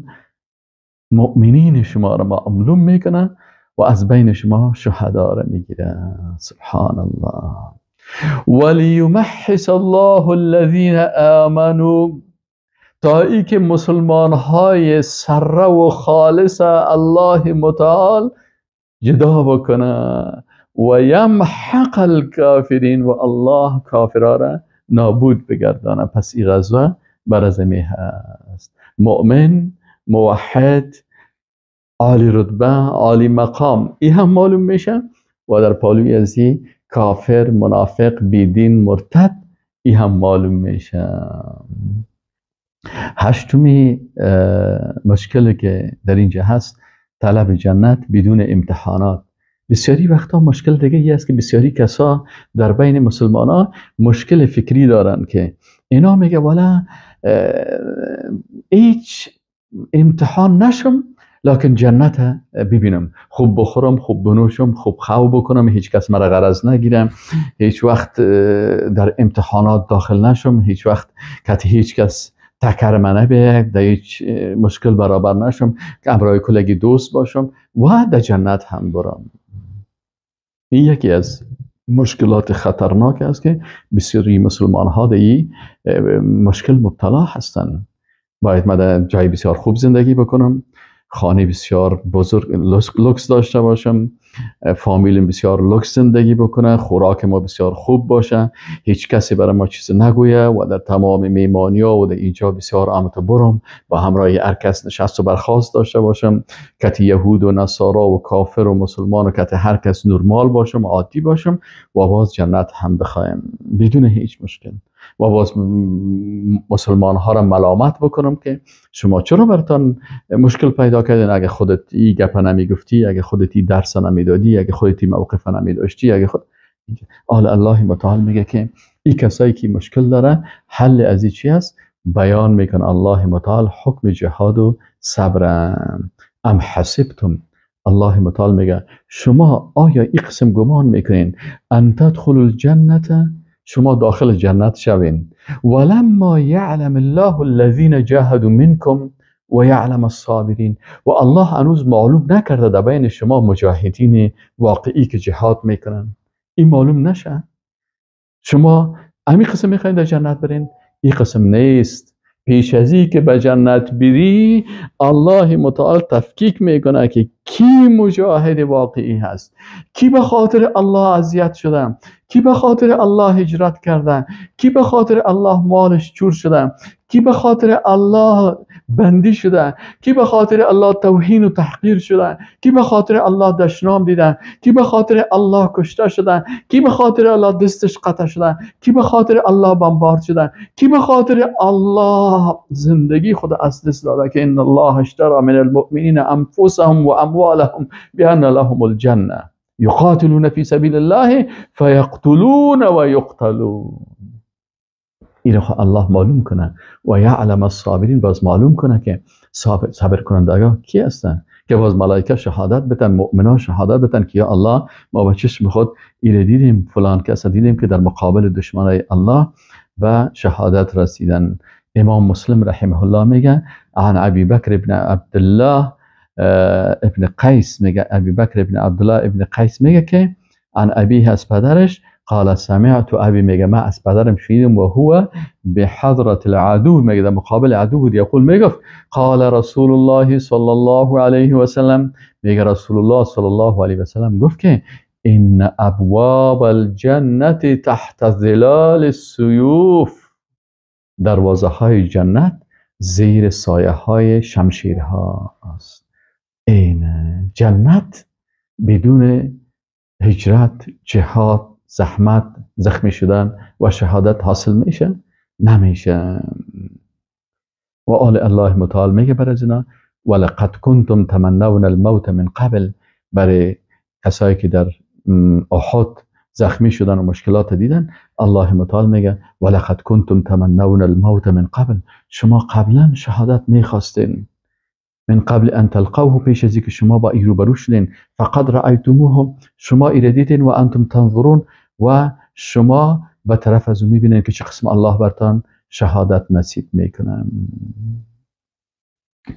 مؤمنین شما را معلوم میکنه و از بین شما شهدا را میگیره. سبحان الله. ولیمحص الله الذین آمنوا، تا ای که مسلمان های سره و خالص الله متعال جدا بکنه. و یمحق الکافرین، و الله کافرها را نابود بگردانه. پس این غزوه بر از می هست. مؤمن، موحد، عالی رتبه، عالی مقام، این هم معلوم میشه. و در پالوی از این کافر، منافق، بیدین، مرتد، این هم معلوم میشه. هشتمی مشکلی که در اینجا هست، طلب جنت بدون امتحانات. بسیاری وقتا مشکل دیگه ای است که بسیاری کسا در بین مسلمان ها مشکل فکری دارن که اینا میگه والا هیچ امتحان نشم لکن جنت ببینم، خوب بخورم، خوب بنوشم، خوب خواب بکنم، هیچ کس مرا غرض نگیرم، هیچ وقت در امتحانات داخل نشم، هیچ وقت که هیچ کس تکر منه بیاید، در هیچ مشکل برابر نشم، که امرای کلگی دوست باشم و در جنت هم برم. این یکی از مشکلات خطرناک است که بسیاری مسلمان ها در این مشکل مبتلا هستند. باید من در جای بسیار خوب زندگی بکنم، خانه بسیار بزرگ لوکس داشته باشم، فامیلم بسیار لوکس زندگی بکنه، خوراک ما بسیار خوب باشه، هیچ کسی برای ما چیز نگویه و در تمام میمانیا و در اینجا بسیار امت برم، با همراهی هر کس نشست و برخاست داشته باشم، کت یهود و نصارا و کافر و مسلمان و کت هر کس نرمال باشم، عادی باشم و باز جنت هم بخوایم بدون هیچ مشکل. و باز مسلمان ها را ملامت بکنم که شما چرا براتان مشکل پیدا کردین، اگه خودت این گپ نمیگفتی، اگه خودت این درس نمیدادی، اگه خودت این موقف نمیداشتی، اگه خود آل الله متعال میگه که این کسایی که مشکل داره حل از این چی است؟ بیان میکنه الله متعال حکم جهاد و صبر. ام حسبتم، الله متعال میگه شما آیا این قسم گمان میکنین ان تدخلوا الجنه، شما داخل جنت شوین، ولما یعلم الله الذین جاهدوا منکم و یعلم الصابرین، و الله هنوز معلوم نکرده در بین شما مجاهدین واقعی که جهاد میکنن، این معلوم نشه. شما همین قسم میخواین در جنت برین؟ این قسم نیست. پیش از این که به جنت بری الله متعال تفکیک میکنه که کی مجاهد واقعی هست، کی به خاطر الله اذیت شده، کی به خاطر الله هجرت کرده، کی به خاطر الله مالش چور شده، کی به خاطر الله بندی شده، کی به خاطر الله توهین و تحقیر شده، کی به خاطر الله دشنام دیده، کی به خاطر الله کشته شده، کی به خاطر الله دستش قطع شده، کی به خاطر الله بمبارد شده، کی به خاطر الله زندگی خود از دست داده که ان الله اشترى من المؤمنین انفسهم و اموالهم بان لهم الجنه یقاتلون فی سبیل الله فیقتلون و یقتلون. این رو الله معلوم کنه و یعلم الصابرین، باز معلوم کنه که صبر کننده کی هستن، که باز ملائکه شهادت بتن، مؤمنان شهادت بتن که یا الله ما با چشم خود ایره دیدیم، فلان کس دیدیم که در مقابل دشمنای الله به شهادت رسیدن. امام مسلم رحمه الله میگه عن ابی بکر ابن عبدالله ابن قیس، میگه ابی بکر ابن عبدالله ابن قیس میگه که عن ابیه از پدرش، قال سمعت ابی، میگه من از پدرم شنیدم، و هو بحضرت العدو، میگه در مقابل عدو بود، یقول میگفت قال رسول الله صلی الله علیه و سلم، میگه رسول الله صلی الله علیه و سلم گفت که ان ابواب الجنه تحت ظلال السیوف، دروازه های جنت زیر سایه های شمشیرها است. این جنت بدون هجرت، جهاد، زحمت، زخمی شدن و شهادت حاصل میشه؟ نمیشه. و آل الله متعال میگه بر از اینا ولقد کنتم تمنون الموت من قبل، برای کسایی که در احد زخمی شدن و مشکلات دیدن، الله متعال میگه ولقد کنتم تمنون الموت من قبل، شما قبلا شهادت میخواستین، من قبل ان تلقوه، پیش از اینکه شما با این روبرو شدین، فقد رأیتموه، شما ایره دیدین، و انتم تنظرون، و شما به طرف از او میبینین که چه قسم الله برتان شهادت نصیب میکنه.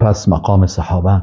پس مقام صحابه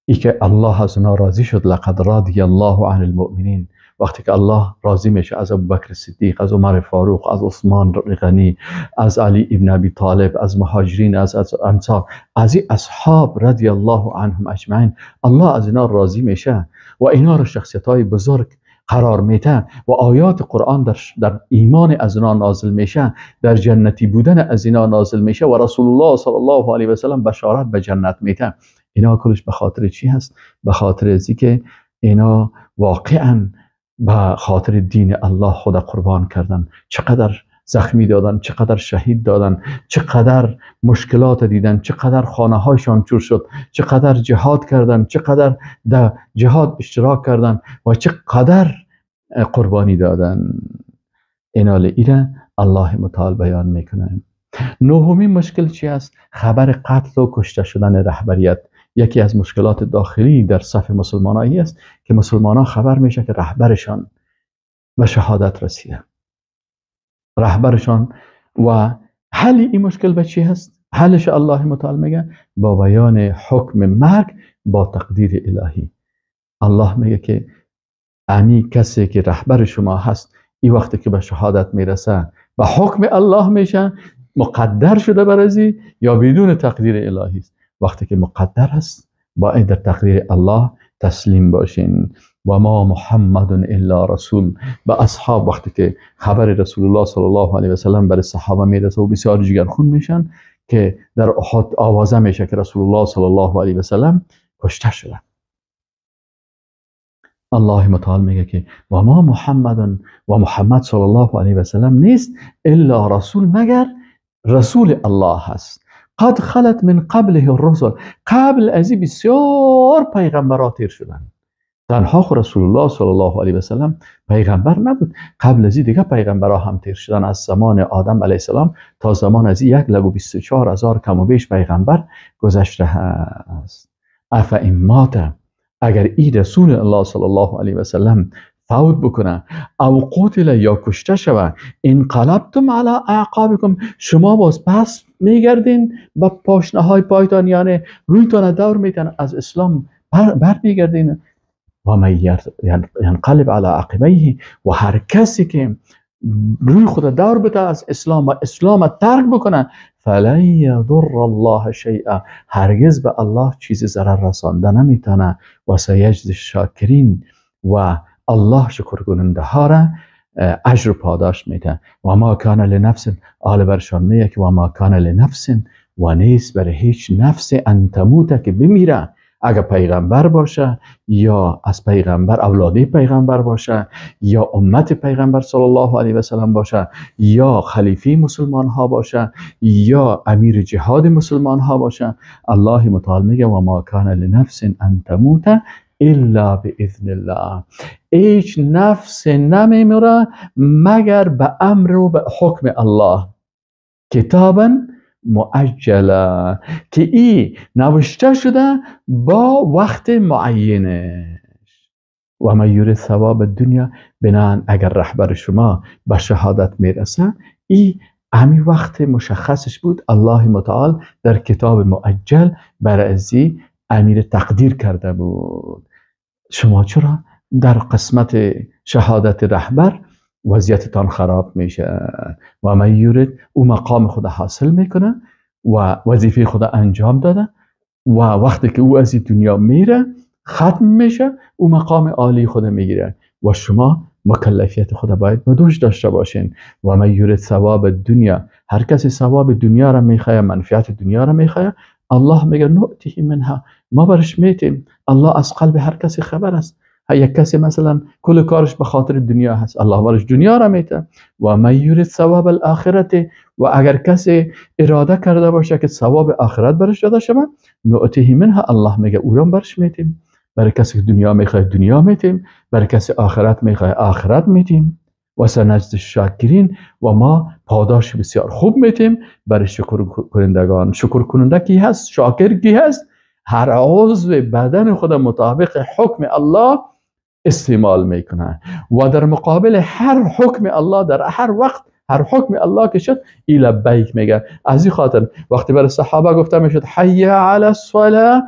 ای که الله از اونا راضی شد، لقد رضی الله عن المؤمنین، وقتی که الله راضی میشه از ابوبکر صدیق، از عمر فاروق، از عثمان غنی، از علی ابن ابی طالب، از مهاجرین، از انصار، از این اصحاب رضی الله عنهم اجمعین، الله از اینا راضی میشه و اینا رو شخصیت های بزرگ قرار میده و آیات قرآن در ایمان از اینا نازل میشه، در جنتی بودن از اینا نازل میشه و رسول الله صلی الله علیه و سلم بشارت به جنت میده. اینا کلش به خاطر چی هست؟ به خاطر ازی که اینا واقعا به خاطر دین الله خود قربان کردن، چقدر زخمی دادن، چقدر شهید دادن، چقدر مشکلات دیدن، چقدر خانه هایشان چور شد، چقدر جهاد کردن، چقدر در جهاد اشتراک کردن و چقدر قربانی دادن. اینا ایره الله متعال بیان میکنه. نهمین مشکل چی است؟ خبر قتل و کشته شدن رهبریت. یکی از مشکلات داخلی در صف مسلمانایی است که مسلمانان خبر میشه که رهبرشان به شهادت رسیده، رهبرشان. و حل این مشکل به چی هست؟ حلش الله متعال میگه با بیان حکم مرگ با تقدیر الهی. الله میگه که امی کسی که رهبر شما هست، این وقتی که به شهادت میرسه به حکم الله میشه، مقدر شده برازی یا بدون تقدیر الهی است. وقتی که مقدر است باید در تقدیر الله تسلیم باشین. و ما محمد الا رسول. به اصحاب وقتی که خبر رسول الله صلی الله علیه و سلم برای صحابه میرسه و بسیار جگرخون میشن که در احد آوازه میشه که رسول الله صلی الله علیه و سلم کشته شده. الله متعال میگه که و ما محمد و محمد صلی الله علیه و سلم نیست الا رسول، مگر رسول الله هست. قد خلت من قبله الرسل، قبل از این بسیار پیغمبرات تیر شدن. تنها خو رسول الله صلی الله علیه و سلم پیغمبر نبود، قبل از این دیگه پیغمبرها هم تیر شدن. از زمان آدم علیه السلام تا زمان از 1,24,000 کم و بیش پیغمبر گذشته است. افا این مات، اگر ای رسول الله صلی الله علیه و سلم فوت بکنه او قتل یا کشته شوه، انقلبتم علی اعقابکم، شما باز پس میگردین با پاشنه های پایتان، یعنی رویتان دور میتن، از اسلام بر میگردین. و من ینقلب علی عقبیه، و هر کسی که روی خود دور بده از اسلام و اسلام ترک بکنه، فلن یضر الله شیئا، هرگز به الله چیزی ضرر رسانده نمیتونه. و سیجزی الشاکرین، و الله شکر کننده ها را اجر و پاداش میده. و ما کان لنفس، آل برشان میگه که و ما کان لنفس، و نیست برای هیچ نفس ان تموت، که بمیره. اگر پیغمبر باشه یا از پیغمبر اولادی پیغمبر باشه یا امت پیغمبر صلی الله علیه و سلم باشه یا خلیفه مسلمان ها باشه یا امیر جهاد مسلمان ها باشه، الله متعال میگه و ما کان لنفس ان تموت الا باذن الله، هیچ نفس نمیمیره مگر به امر و به حکم الله. کتابا مؤجلا، که ای نوشته شده با وقت معینش. و من یرید ثواب دنیا، بنان اگر رهبر شما به شهادت میرسه، ای همی وقت مشخصش بود، الله متعال در کتاب مؤجل برای ازی امیر تقدیر کرده بود. شما چرا در قسمت شهادت رهبر وضعیتتان خراب میشه؟ و من یرید، او مقام خود حاصل میکنه و وظیفه خود انجام داده و وقتی که او از دنیا میره ختم میشه، او مقام عالی خود میگیره و شما مکلفیت خود باید به دوش داشته باشین. و من یرید ثواب دنیا، هر کسی ثواب دنیا را میخواه، منفعت دنیا را میخواه، الله میگه نؤته منها، ما برش میتیم. الله از قلب هر کسی خبر است. یک کسی مثلا کل کارش به خاطر دنیا هست، الله برش دنیا را میته. و من یرید ثواب الاخرت، و اگر کسی اراده کرده باشه که ثواب آخرت برش داده شود، نؤته منها، الله میگه او را برش میتیم. برای کسی که دنیا میخواه دنیا میتیم، برای کسی آخرت میخواه آخرت میتیم. و سنجد الشاکرین، و ما پاداش بسیار خوب میتیم برای شکر کنندگان. شکر کننده کی هست؟ شاکر کی هست؟ هر عضو بدن خود مطابق حکم الله استعمال میکنه و در مقابل هر حکم الله در هر وقت هر حکم الله که شد ای لبیک میگه. از این خاطر وقتی برای صحابه گفته میشد حی علی الصلاه،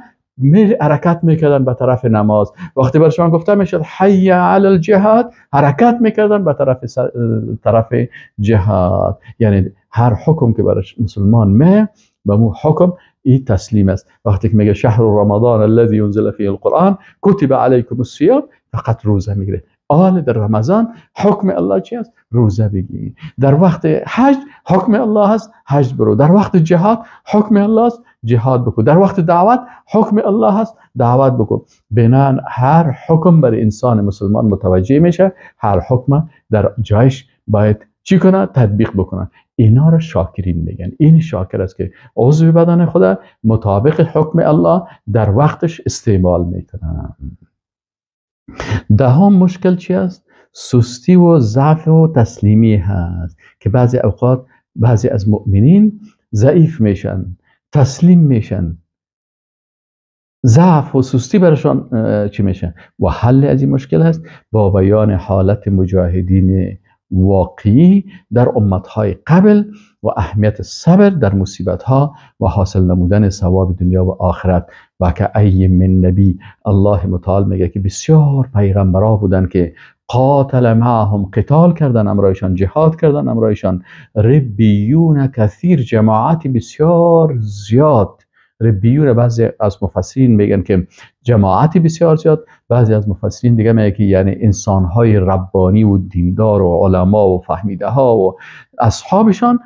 حرکت میکردن به طرف نماز. وقتی برشان گفته میشد حی علی الجهاد، حرکت میکردن به طرف جهاد. یعنی هر حکم که برای مسلمان می به مو حکم ای تسلیم است. وقتی که میگه شهر رمضان الذي ينزل فيه القرآن كتب عليكم الصيام، فقط روزه میگیره. آل در رمضان حکم الله چی است؟ روزه بگیر. در وقت حج حکم الله است، حج برو. در وقت جهاد حکم الله است، جهاد بکن. در وقت دعوت حکم الله است، دعوت بکن. بنان هر حکم برای انسان مسلمان متوجه میشه، هر حکم در جایش باید چی کنه؟ تطبیق بکنه. اینا را شاکرین میگن. این شاکر است که عضو بدن خدا مطابق حکم الله در وقتش استعمال میکنه. دهم مشکل چی است؟ سستی و ضعف و تسلیمی هست که بعضی اوقات بعضی از مؤمنین ضعیف میشن، تسلیم میشن، ضعف و سستی برشان چی میشه. و حل از این مشکل هست با بیان حالت مجاهدین واقعی در امتهای قبل و اهمیت صبر در مصیبتها و حاصل نمودن ثواب دنیا و آخرت. و که ای من نبی، الله متعال میگه که بسیار پیغمبرا بودن که قاتل معهم، قتال کردن امرایشان، جهاد کردن امرایشان، ربیون کثیر، جماعت بسیار زیاد. ربیون بعضی از مفسرین میگن که جماعتی بسیار زیاد، بعضی از مفسرین دیگه میگن که یعنی انسانهای ربانی و دیندار و علما و فهمیده ها و اصحابشان.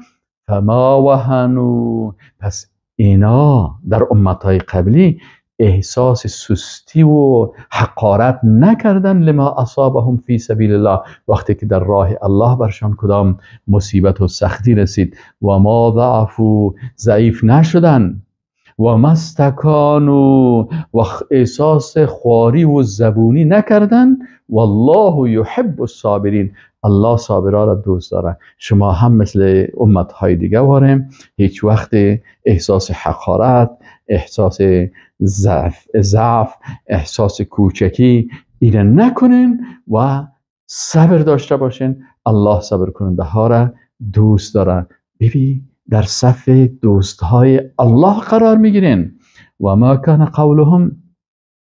فما وهنوا، پس اینا در امتهای قبلی احساس سستی و حقارت نکردن لما اصابهم فی سبیل الله، وقتی که در راه الله برشان کدام مصیبت و سختی رسید. و ما ضعفوا، ضعیف نشدن. و ما استکانوا، و احساس خواری و زبونی نکردن. والله یحب الصابرین، الله صابرا را دوست داره. شما هم مثل امتهای دیگه واریم هیچ وقت احساس حقارت، احساس ضعف، احساس کوچکی ایره نکنین و صبر داشته باشین. الله صبر کننده ها را دوست داره. ببین در صف دوستهای الله قرار میگیرین. و ما کان قولهم،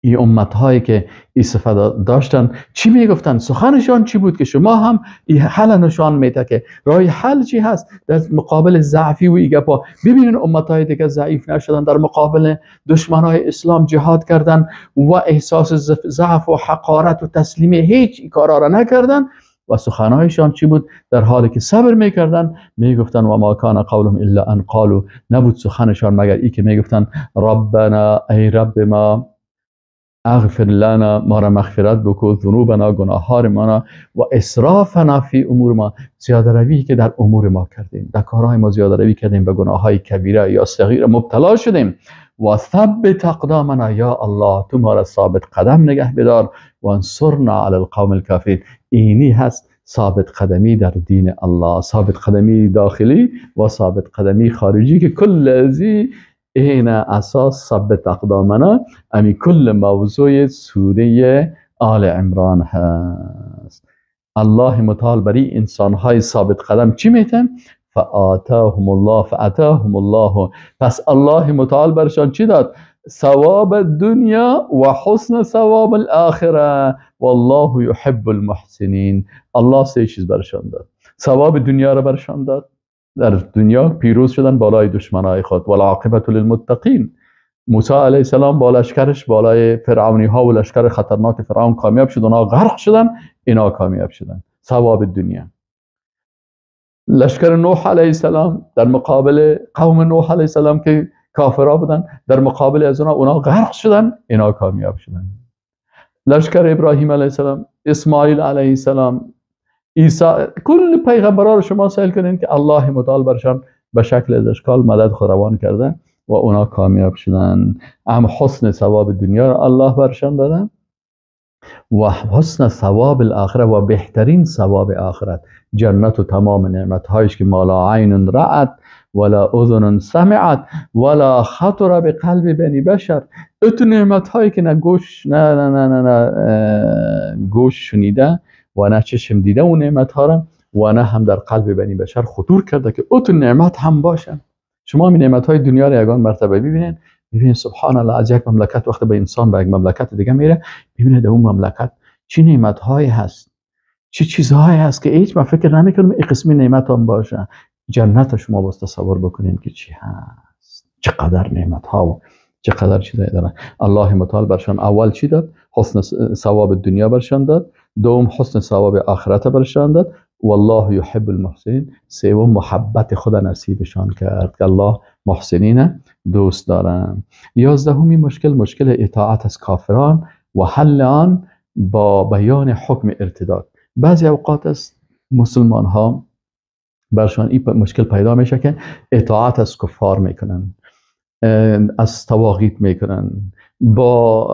این امتهایی که این صفت داشتن چی میگفتن؟ سخنشان چی بود که شما هم این حل نشان میده که راه حل چی هست در مقابل ضعفی و این گپا. ببینین امتهای دیگه ضعیف نشدن، در مقابل دشمنای اسلام جهاد کردن و احساس ضعف و حقارت و تسلیمی هیچ کارا را نکردن. و سخنهایشان چی بود؟ در حالی که صبر میکردن میگفتن و ما کان قولهم الا ان قالوا، نبود سخنشان مگر ای که میگفتن ربنا، ای رب ما، اغفر لنا، ما را مغفرت بکو، ذنوبنا، گناهار ما، و اسرافنا فی امور ما، زیاده روی که در امور ما کردیم، در کارهای ما زیاده روی کردیم، به گناههای کبیره یا صغیره مبتلا شدیم. و ثبت اقدامنا، یا الله تو ما را ثابت قدم نگه بدار. و انصرنا علی القوم الکافرین، اینی هست ثابت قدمی در دین الله، ثابت قدمی داخلی و ثابت قدمی خارجی که کل ازی این اساس ثبت اقدامنا امی کل موضوع سوره آل عمران هست. الله متعال بری انسانهای ثابت قدم چی میتن؟ فآتاهم الله فآتاهم الله. پس الله متعال برشان چی داد؟ ثواب دنیا و حسن ثواب الاخره والله یحب المحسنین. الله سه چیز برشان داد. ثواب دنیا را برشان داد، در دنیا پیروز شدن بالای دشمنای خود، والعاقبة للمتقین. موسی علیه السلام با لشکرش بالای فرعونی ها و لشکر خطرناک فرعون کامیاب شد، اونا غرق شدن، اینا کامیاب شدن. ثواب دنیا. لشکر نوح علیه السلام در مقابل قوم نوح علیه السلام که کافرها بودن، در مقابل از اونا غرق شدن، اینا کامیاب شدن. لشکر ابراهیم علیه السلام، اسماعیل علیه السلام، عیسی، کل پیغمبرا رو شما سائل کنین که الله متعال برشان به شکل از اشکال مدد خود روان کرده و اونا کامیاب شدن. هم حسن ثواب دنیا رو الله برشان دادن و حسن ثواب الاخره و بهترین ثواب آخرت، جنت و تمام نعمت هایش که ما لا عین رأت ولا اذن سمعت ولا خطر بقلب بنی بشر. اتو نعمت هایی که نه گوش نه نه نه نه, نه گوش شنیده و نه چشم دیده اون نعمت ها را و نه هم در قلب بنی بشر خطور کرده که اتو نعمت هم باشن. شما می نعمت های دنیا را یگان مرتبه ببینین، میبینین سبحان الله، از یک مملکت وقتی به انسان به یک مملکت دیگه میره، میبینه در اون مملکت چه نعمت هایی هست، چه چیزهایی هست که هیچ من فکر نمیکنم این قسمی نعمت هم باشه. جنت شما باز تصور بکنین که چی هست، چقدر نعمت ها و چقدر چیزایی دارن. الله متعال برشان اول چی داد؟ حسن ثواب دنیا برشان داد، دوم حسن ثواب آخرت برشان داد، والله یحب المحسنین، سوم محبت خدا نصیبشان کرد که الله محسنین دوست دارن. 11 مشکل، مشکل اطاعت از کافران و حل آن با بیان حکم ارتداد. بعضی اوقات است مسلمان ها برشان این مشکل پیدا میشه که اطاعت از کفار میکنن، از طواغیت میکنن، با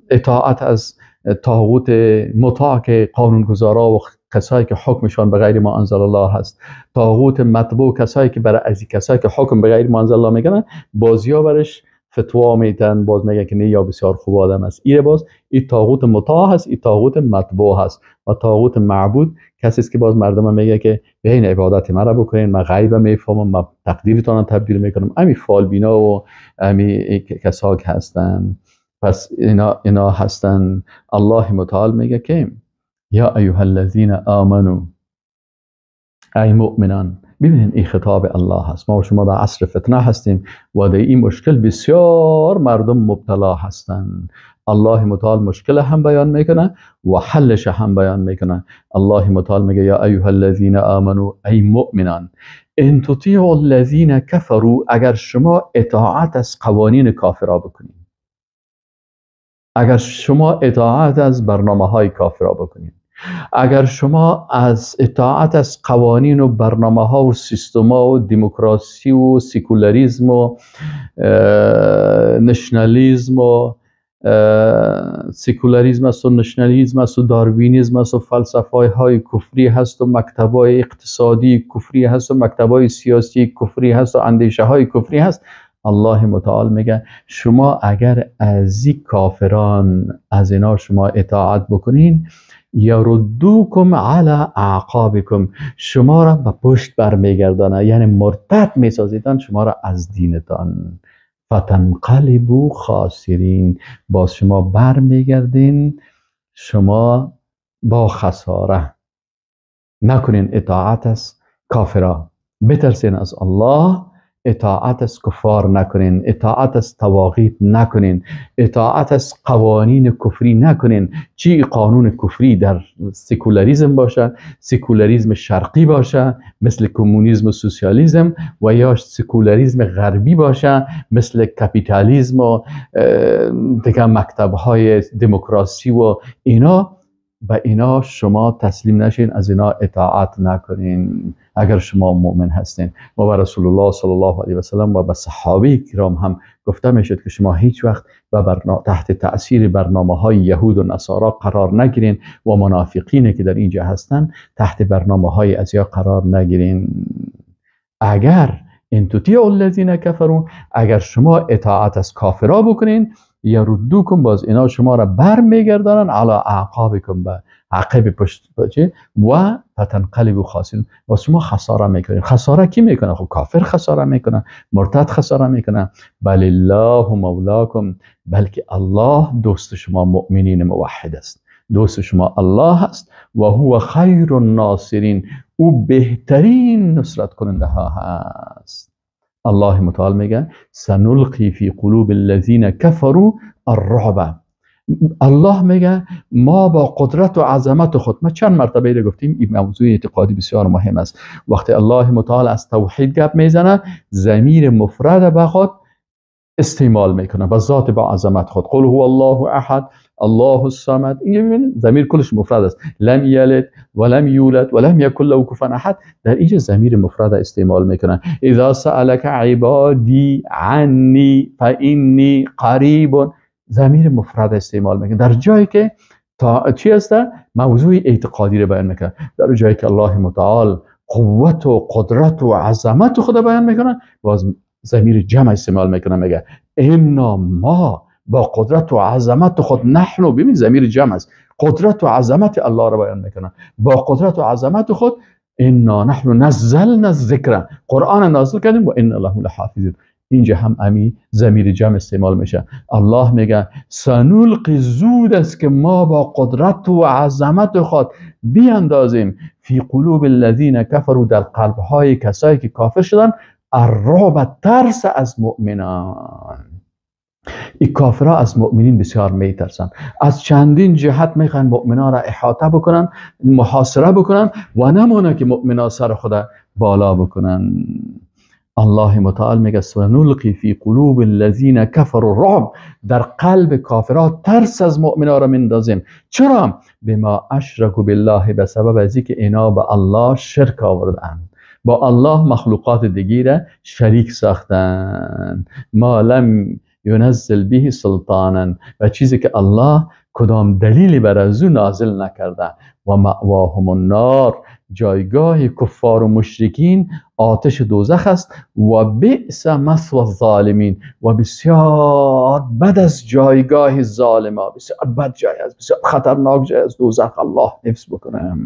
اطاعت از طاغوت مطاع که قانونگذارا و کسایی که حکمشان به غیر ما انزل الله هست، طاغوت مطبوع کسایی که برای از کسایی که حکم به غیر ما انزل الله میکنن، بازیا برش فتوا میتن، باز میگن که نه یا بسیار خوب آدم است. این باز این طاغوت مطاع هست، این طاغوت مطبوع هست. و طاغوت معبود کسی است که باز مردم میگه که این عبادت مرا بکنین، من غیب میفهمم، من تقدیرتان تبدیل میکنم. امی فالبینا و امی کسا که هستن، پس اینا هستن. الله متعال میگه که یا ایها الذین آمنو، ای مؤمنان. ببینین این خطاب الله هست. ما و شما در عصر فتنه هستیم و در این مشکل بسیار مردم مبتلا هستند. الله متعال مشکل هم بیان میکنه و حلش هم بیان میکنه. الله متعال میگه یا ایها الذین آمنو، ای مؤمنان، ان تطیعوا الذین کفروا، اگر شما اطاعت از قوانین کافرا بکنید، اگر شما اطاعت از برنامه های کافرا بکنید، اگر شما از اطاعت از قوانین و برنامه ها و سیستم ها و دموکراسی و سکولاریزم و نشنالیزم و سکولاریزم است و نشنالیزم است و داروینیزم است و فلسفه های کفری هست و مکتب های اقتصادی کفری هست و مکتب های سیاسی کفری هست و اندیشه های کفری هست، الله متعال میگه شما اگر از این کافران، از اینا شما اطاعت بکنین، یردوکم علی اعقابکم، شما را به پشت برمیگردانه، یعنی مرتد میسازیدن شما را از دینتان. فتنقلبوا خاسرین، باز شما برمیگردین شما با خساره. نکنین اطاعت از کافرا، بترسین از الله، اطاعت از کفار نکنین، اطاعت از طواغیت نکنین، اطاعت از قوانین کفری نکنین. چی قانون کفری در سکولاریزم باشه، سکولاریزم شرقی باشه مثل کمونیسم و سوسیالیسم، و یا سکولاریزم غربی باشه مثل کپیتالیسم و دیگه مکتب‌های دموکراسی و اینا، به اینا شما تسلیم نشین، از اینا اطاعت نکنین اگر شما مؤمن هستین. و به رسول الله صلی الله علیه و سلم و به صحابه کرام هم گفته میشد که شما هیچ وقت تحت تأثیر برنامه های یهود و نصارا قرار نگیرین و منافقین که در اینجا هستن تحت برنامه های ازیا قرار نگیرین. اگر ان تطیعوا الذین کفروا، اگر شما اطاعت از کافرا بکنین، یردوکم، باز اینا شما را بر میگردانن، علی اعقابکم، به عقب پشت و فتنقلبوا خاسرین، و شما خساره میکنین. خساره کی میکنه؟ خب کافر خساره میکنه، مرتد خساره میکنه. بل الله مولاکم، بلکه الله دوست شما مؤمنین موحد است، دوست شما الله است. و هو خیر الناصرین، او بهترین نصرت کننده ها هست. الله متعال میگه سنلقی فی قلوب الذین کفروا الرعب. الله میگه ما با قدرت و عظمت خود، ما چند مرتبه ایره گفتیم این موضوع اعتقادی بسیار مهم است. وقتی الله متعال از توحید گپ میزنه، ضمیر مفرد به خود استعمال میکنه و ذات با عظمت خود. قل هو الله احد الله الصمد، این ببینید ضمیر کلش مفرد است. لم یلد ولم یولد ولم یکن له کفوا احد، در اینجا ضمیر مفرد استعمال میکنه. اذا سألک عبادی عنی فانی قریب، ضمیر مفرد استعمال میکنه در جایی که تا چی است؟ موضوع اعتقادی رو بیان میکنه. در جایی که الله متعال قوت و قدرت و عظمت خود بیان میکنه، باز ضمیر جمع استعمال میکنه، میگه انا، ما با قدرت و عظمت خود، نحنو، ببین ضمیر جمع است، قدرت و عظمت الله رو بیان میکنه، با قدرت و عظمت خود انا نحن نزلنا الذکر، قرآن نازل کردیم و انا له لحافظون. اینجا هم امی ضمیر جمع استعمال میشه. الله میگه سنلقی، زود است که ما با قدرت و عظمت خود بیاندازیم، فی قلوب الذین کفروا، در قلب های کسایی که کافر شدن، الرعب، ترس از مؤمنان. این کافرها از مؤمنین بسیار میترسن، از چندین جهت میخوان مؤمنان را احاطه بکنن، محاصره بکنن و نمانه که مؤمنان سر خود بالا بکنن. الله متعال میگه سنلقی فی قلوب الذین کفروا الرعب، در قلب کافرها ترس از مؤمنان را میندازیم. چرا؟ بما اشرکوا بالله، به سبب از اینکه اینا به الله شرک آوردند، با الله مخلوقات دیگه را شریک ساختند. ما لم ینزل به سلطانا، و چیزی که الله کدام دلیلی بر از او نازل نکرده. و مأواهم النار، جایگاه کفار و مشرکین آتش دوزخ است. و بئس مثوى الظالمین، و بسیار بد از جایگاه ظالما، بسیار بد جای است، بسیار خطرناک جای است دوزخ. الله حفظ بکنه.